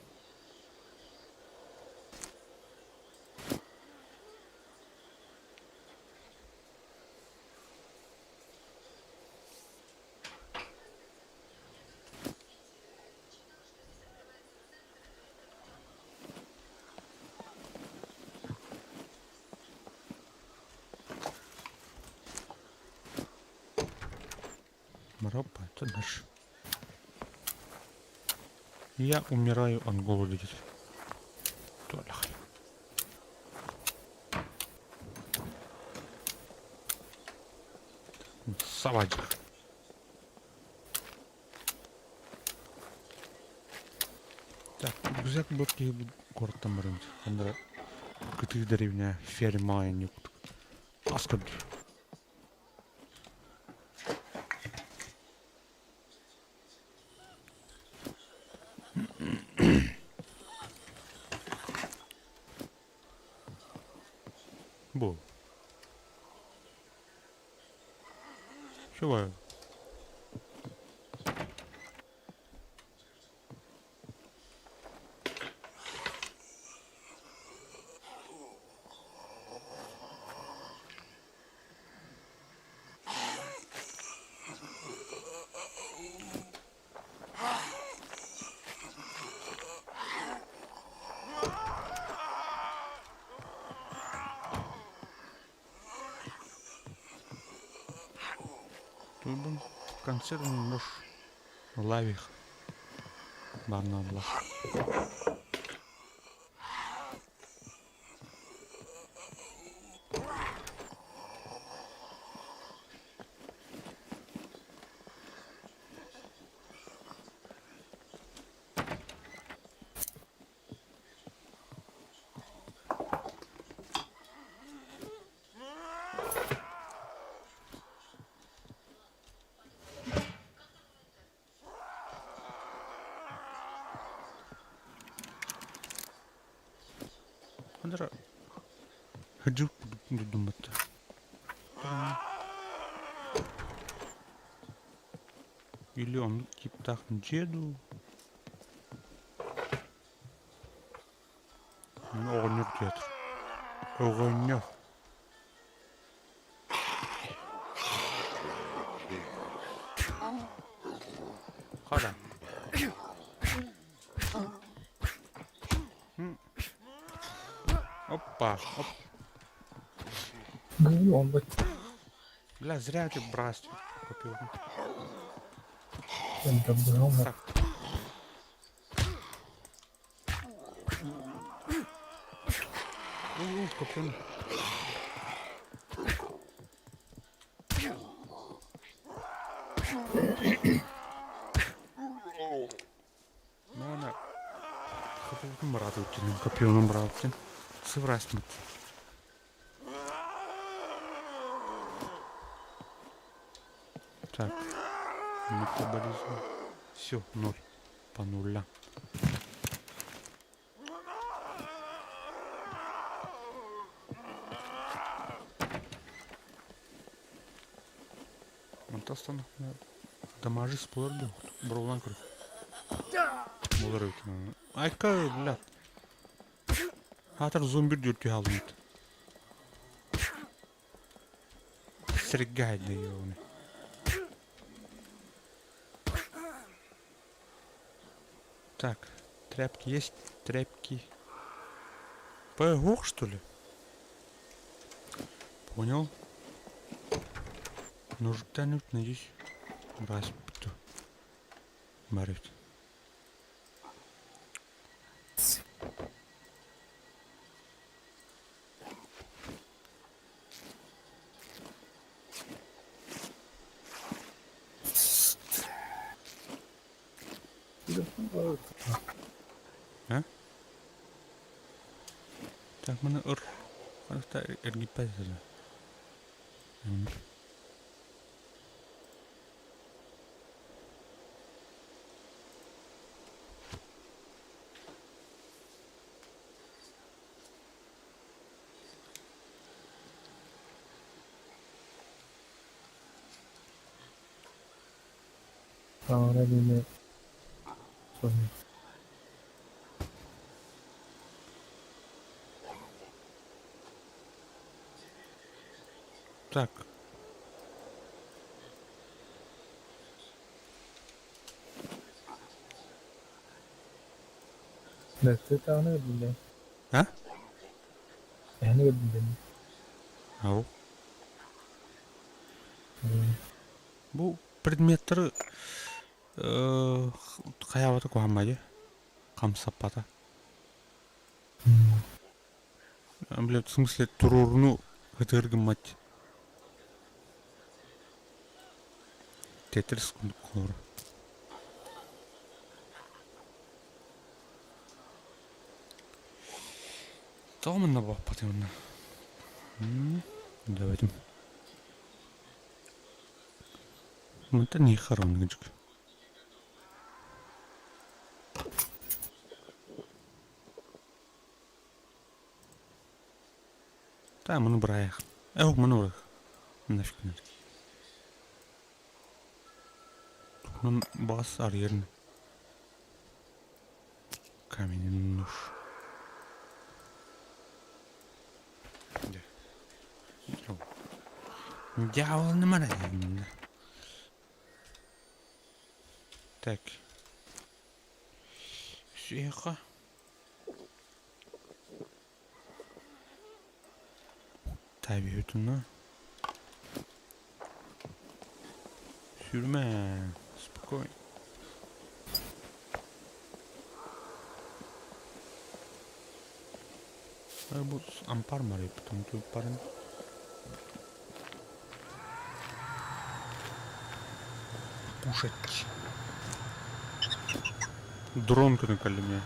Маропа, это наш. Я умираю от голода диир. Туолах. Савадьих. Так, рюкзак бу киһи куораттан баран ханна кытыы дэриэбинэ ферма айанньык ас көрдүр. Бу. Чего? Туйбун консервный нож лавих барнаблах. Хандара хыдьыр курдук думматта. Или оннук типтаах дьиэ дуу? Оҕонньор театр. Оҕонньор. Хара. Опа, оп. Ну, он бы Бля, зря ты брась купил. там Так. Ну, купил. Ну, она капелкин братыттин, копионун братыттин. Сыврастмыт. Так, метаболизм. Все, ноль. По нуля. Онтон дамажы спорду. Броулан көр. Болар өтін. Айка, бля. Хатыр зомби дүртü алынды. Сірге хайды оны. Так, тряпки есть? Тряпки. Пэгох, что ли? Понял. Нужда надеюсь. Раз, Барыт. А? Так, маны ыр. Харахта эргиппэт этэ. Ahora dime. Так. Да, ты там не А? Я не люблю. Ау. Бу предметтер хайабата куһаммайы. Хамсаппата. Блядь, в смысле туруорну ытыыр гыммат. Тетрис курдук холоро. Тоҕо манна буолбатый манна? Давайте. Мантан нихер оннук. Та маны быраайах. Эх, маны бырах. Нафиг надо. Туһунан бас арыйарын. Каменный нож. Дьявол не Так. Сиэхэ. Табиһытына. Sürme. Спокойно. Бу ампар марыйбытым туппарын. Кушать. Дрон көтөн кэллим ээ.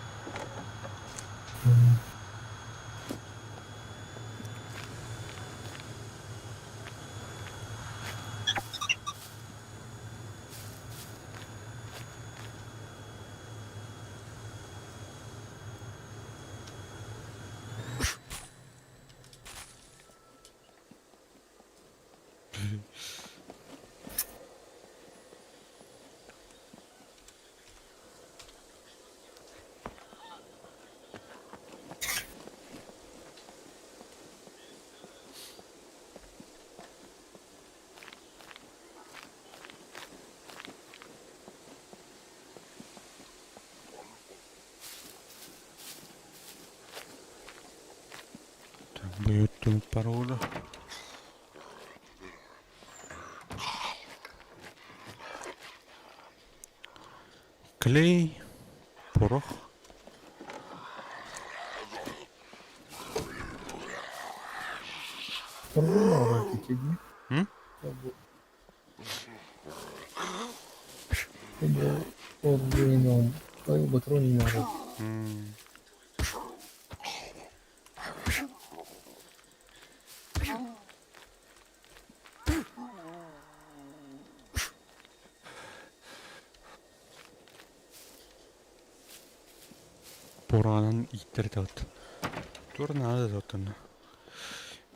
Так, пароля. Клей, порох. М? Поранан ииттэрэ Тур наада да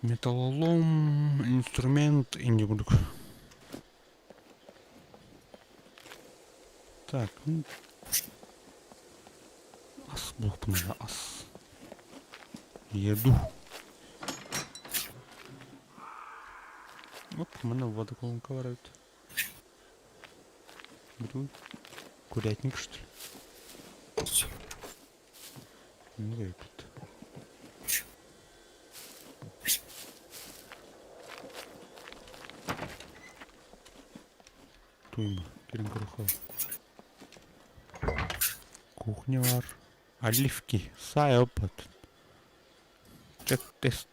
Металлолом, инструмент инди курдук. Так, ну, ас буолуохпун ас. Еду. Оп, манна водоколонка бар эбит. Бу курятник, что ли? Ну, эбит. Туйма, кирин көрөхө. Кухня бар. Оливки. Сай опыт. Чек-тест.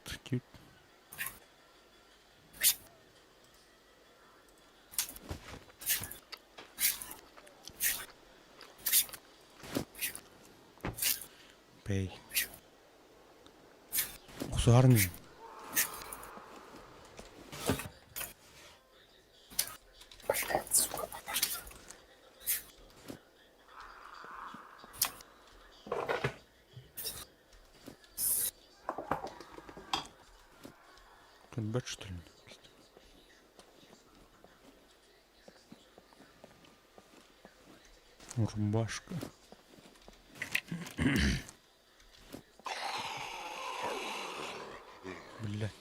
Пей. Охсуһарный. Блядь, сука. Көрбөт что ли? Рубашка. Блядь.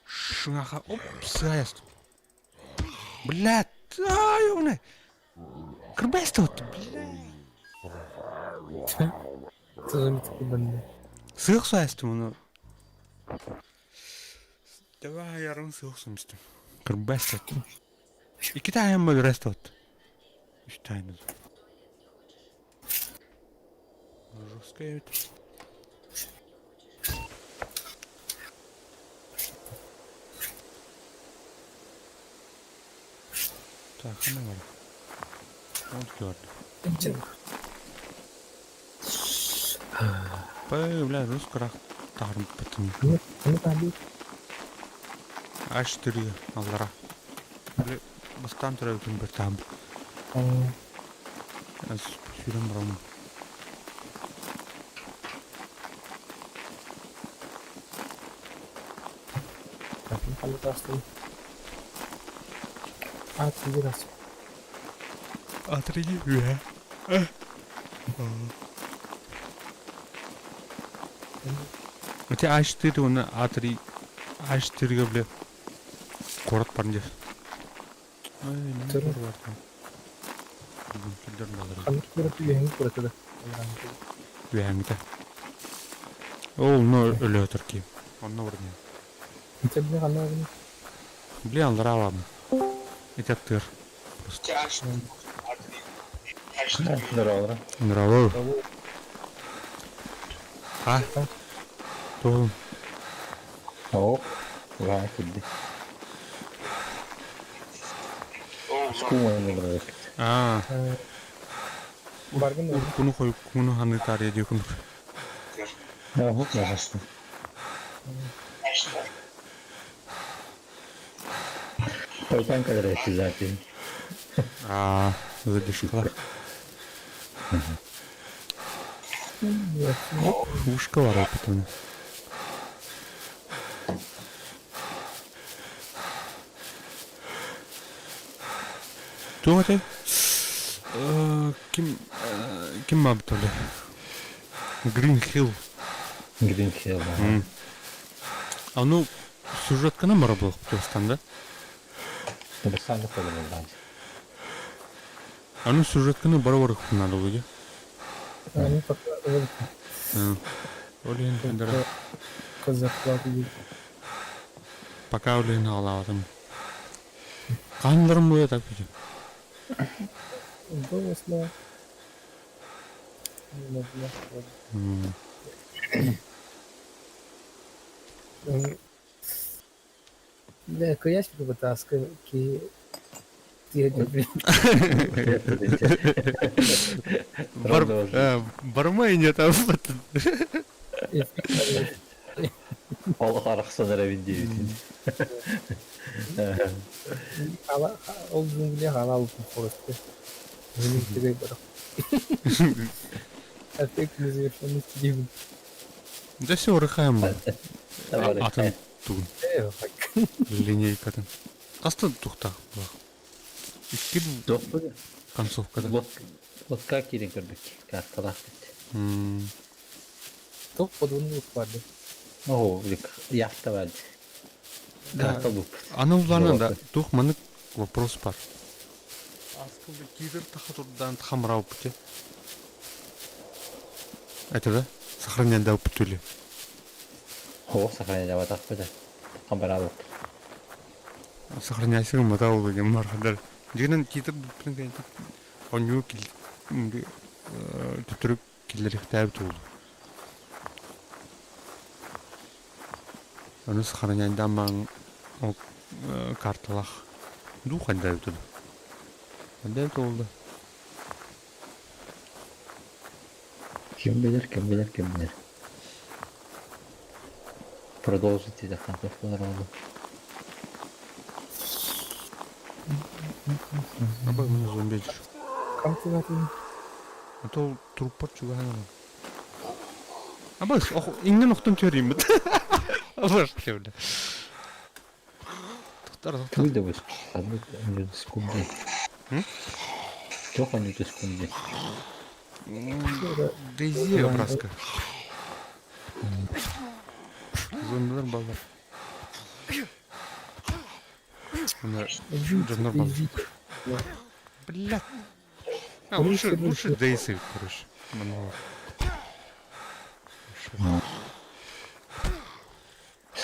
Шыҥаха оп сыайа Блядь, ай, ёбаный. Кырбайста вот, блядь. Тоже такой банды. Сыах саастым ону. Давай ярым сыах сымыстым. Кырбас саттым. Икки таайым бөлөрөс тот. Үч таайым. Жесткая ведь. Так, хана бар. Он көрдү. Пэ, бля, рус крах таарымпытын. Аш түрі аллара. Бастан төрөбүтүн бір таам. Сүүрэн барамын. Атырыйы үһэ. Ити аштыр уонна аатырый аштырга бile куорат барын дьэ. Ханнык куораты үөһэҥҥи куората да? Үөһэҥҥитэ. Ол онно өлөөтөр киһи. Онно баран Ити бile ханна баран? Бile аллараа Ити аттыгар. Здорово. Здорово. А? Тугун? Оо, улахан кирди. Скуман Аа. Баргын Уркуну хойуккуну ханыы таарыйа диэкун. Оһук наһастын. Хойутаан кэлэр этти Аа, задержкалар. Ушка бар опытын. Туох этэй? Ким ким баабыт оле? Green Hill. Green Hill. А ну сюжетканы бара буолуохтаахтан да? Бастаан да А ну сюжетканы бара барыахпын наада буолуо Они пока Ол иһин эндэрэ зарплату пока ол иһин аҕалаабатым. Хаһан буолуо так бүтүн? До восьмого. Бля, кыйас бытааска ки Бармай не там. Ол арахсан эрэ диэбитин. Ол джунгли халал просто. Эффект незавершенности дивин. Да все ырыхаем. Атын тугун. Линейкатын. Хаста тухтаах буолах. Икки концовкада. Лодка киирэн көрбүт. Карталаах бит. Тоқ подводный барды. Оо, яхта бар. Карта буп. Аны уларна да тух маннык вопрос бар. Аскылды кидер таха турдан хамрау пути. Это да? Сохраняй да путули. Оо, сохраняй да Хамбарабыт. Сохраняйсың мата ол деген бар хадар. Дигенен кидер бүппүн кэнти онньуу кил төттөрү киллэрихтээбит уолу. Ону сохраняйдаамаан ол карталах дуу хандаабыт уду. Хандаабыт уолду. Ким билэр, ким билэр, ким билэр. Продолжить диэтэххэ буолар буолуо. Аба мин зомби Кам чугатын? А то труппар чугаһан Аба иҥнэн охтон түһэрииммит. Абаш бля. Тоқтар, тоқтар. Туй да быс. Ханнык секунды. Туох анньыта секунды. Дейзи образка. Зомбилар баллар. Дьоннор баллар. Бля. А, лучше, лучше Дейзи, короче. Манова.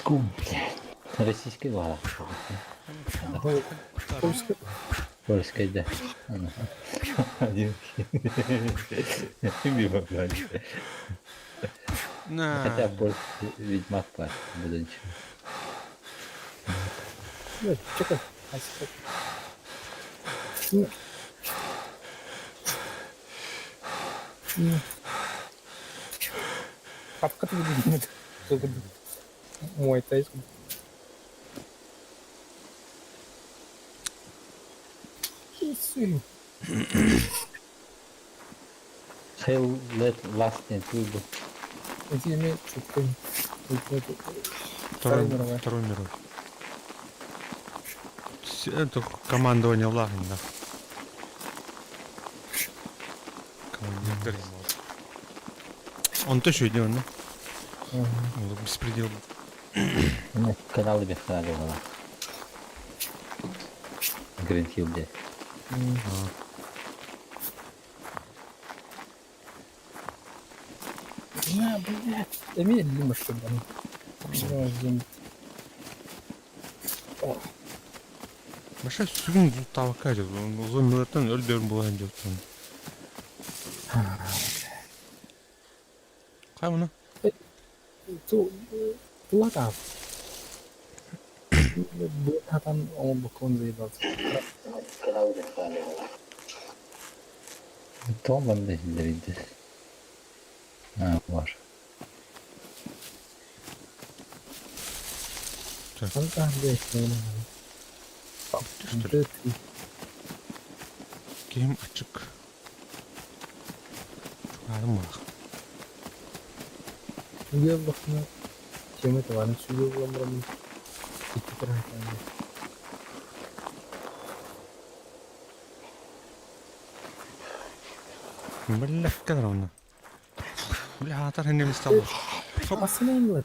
Скум, блядь. Российский была. Польская. Польская, да. Один. Мимо, блядь. Хотя На. больше Ведьмак пар, буду ничего. Нет, чекай. Папка ты видит. Мой тайс. Hell let last and turbo. Эти имеют Второй, Второй мировой. Второй мировой. Это командование Лагин, да. Командир. Он тоже идет, да? Он беспредел. Ну, каналы бехали была. Green Hill, блядь. На, блядь. Эмиль Лима, что ли? Маша сүгүн бул табакка деп, узун мөртөн өлбөрүн булайын деп турам. Кай муну? Тула Там он буквально заебался. Том манна иһиллэрийдэ. А, бар. Он там, блядь, Ким ачык. Чугарым мах. Сүгэ тема это сүгэ буламрам. Бля, кадровна. Бля, атар хинне мистал. Масына инде.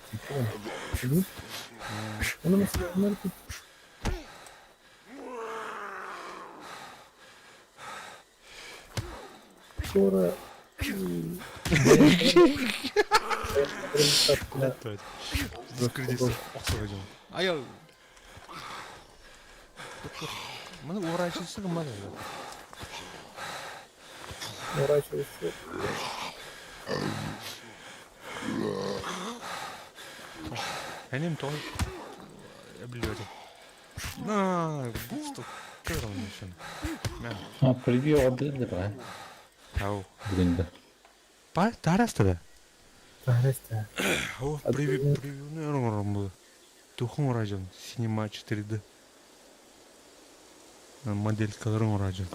Оны масына Скоро Ая. Маны уорачысы кыммат. Уорачивайся. Энем той блюде. На, густо. Кадровна еще. А, превью отдали, да? Ау. Бүгүн Па, тараста да. Тараста. О, превью, превью, ну, Тухун уражан, Cinema 4D. Модель которым уражан.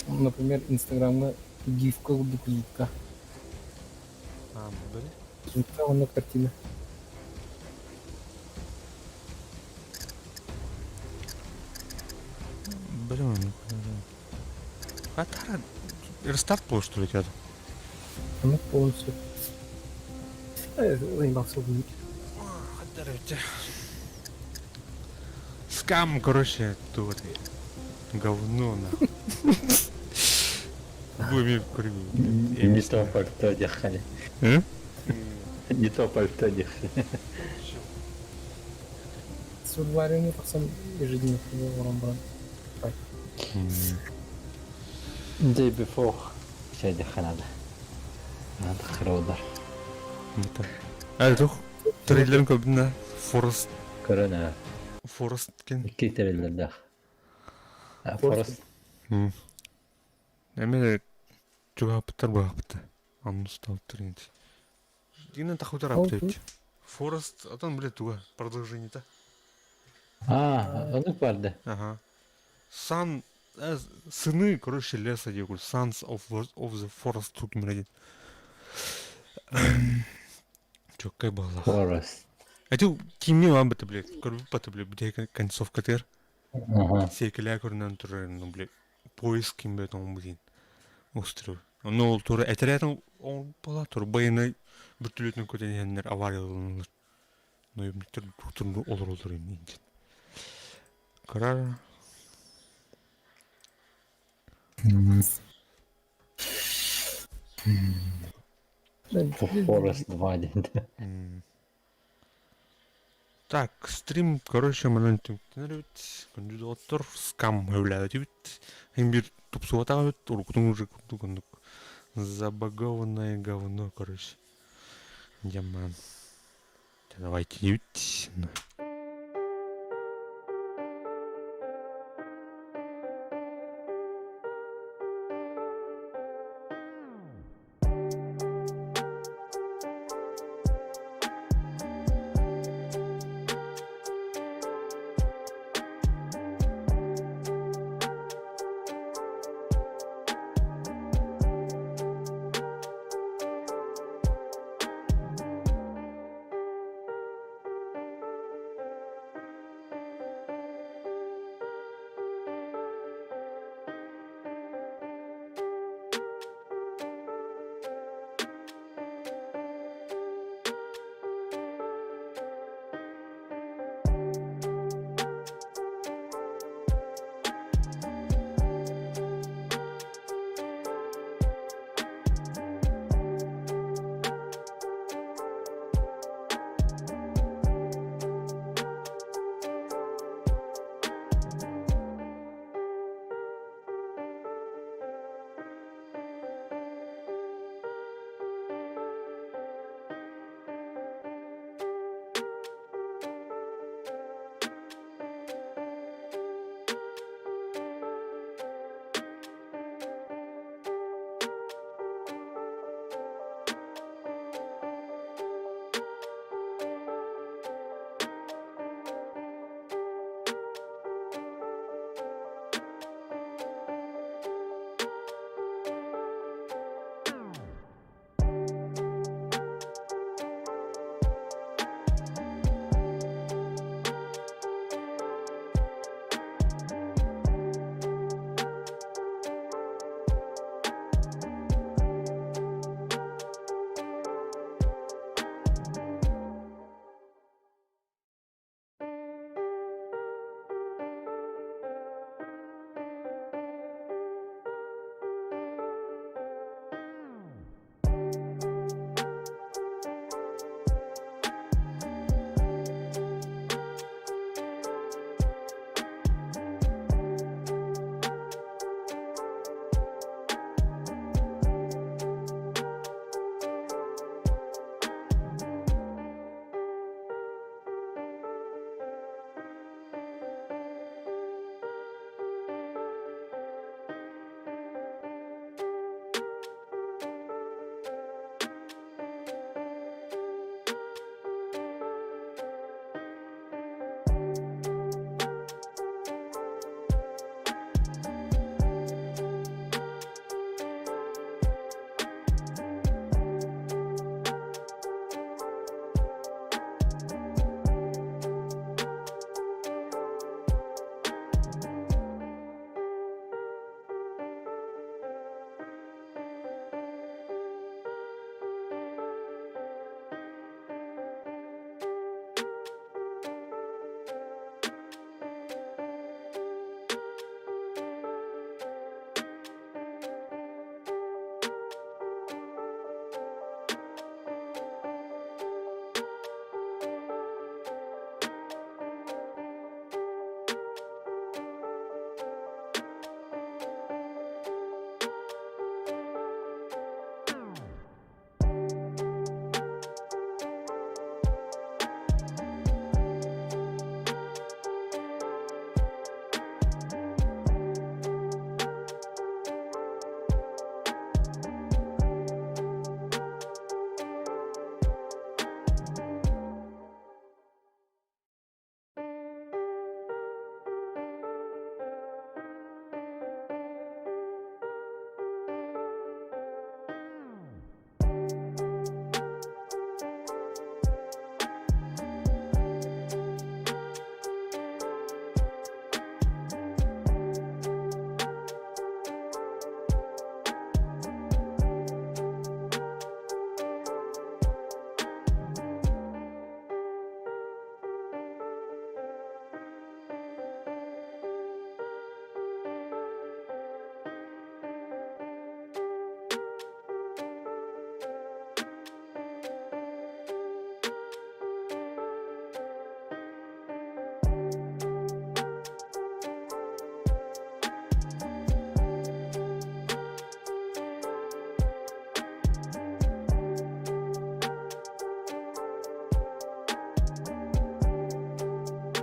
Например, Инстаграмга гифка курдук звукка. А, были? Звукка онно картина. Блин, а тара рестарт был, что ли, тебя? Оно полностью. Заебался убить. Скам, короче, тут говно, нахуй. Будем курить. Не то пальто дехали. Не то пальто дехали. Сурварение тахсан ежедневно орон баран. Day before. Все деханада. Надо хродар. А, тух трейлерин көбүнэ Форест Корона. Форест кен. Икки трейлердах. Форест. Эме чугаптар багапта. Анус таптыр инт. Динен тахутар апта. Форест, атон билет туга продолжение-то. А, ону барды. Ага. Сан сыны, короче, леса диэгул. Sons of the Forest тут мрedi. Чоккай балла. Forest. Эти кимни вам бит, блядь, көрбүт баты, блядь, бите концовка тер. Ага. Секеле көрүнөн турар, ну, блядь, поиск ким бет он блин. Остров. Ну, ол тура этеретин ол бала тур байына бүтүлүтүн көтененнер аварияланылар. Ну, эмнектер тур олор олор эмне. Карар. Форест 2 диэн. Так, стрим, короче, манан түмүктэнэр эбит. Күндү доҕоттор, скам сөбүлээбэтибит. Эн биир тупсубатах эбит, уруккутун уже курдук оннук забагованное говно, короче. Дьамаан. Давайте диэбит.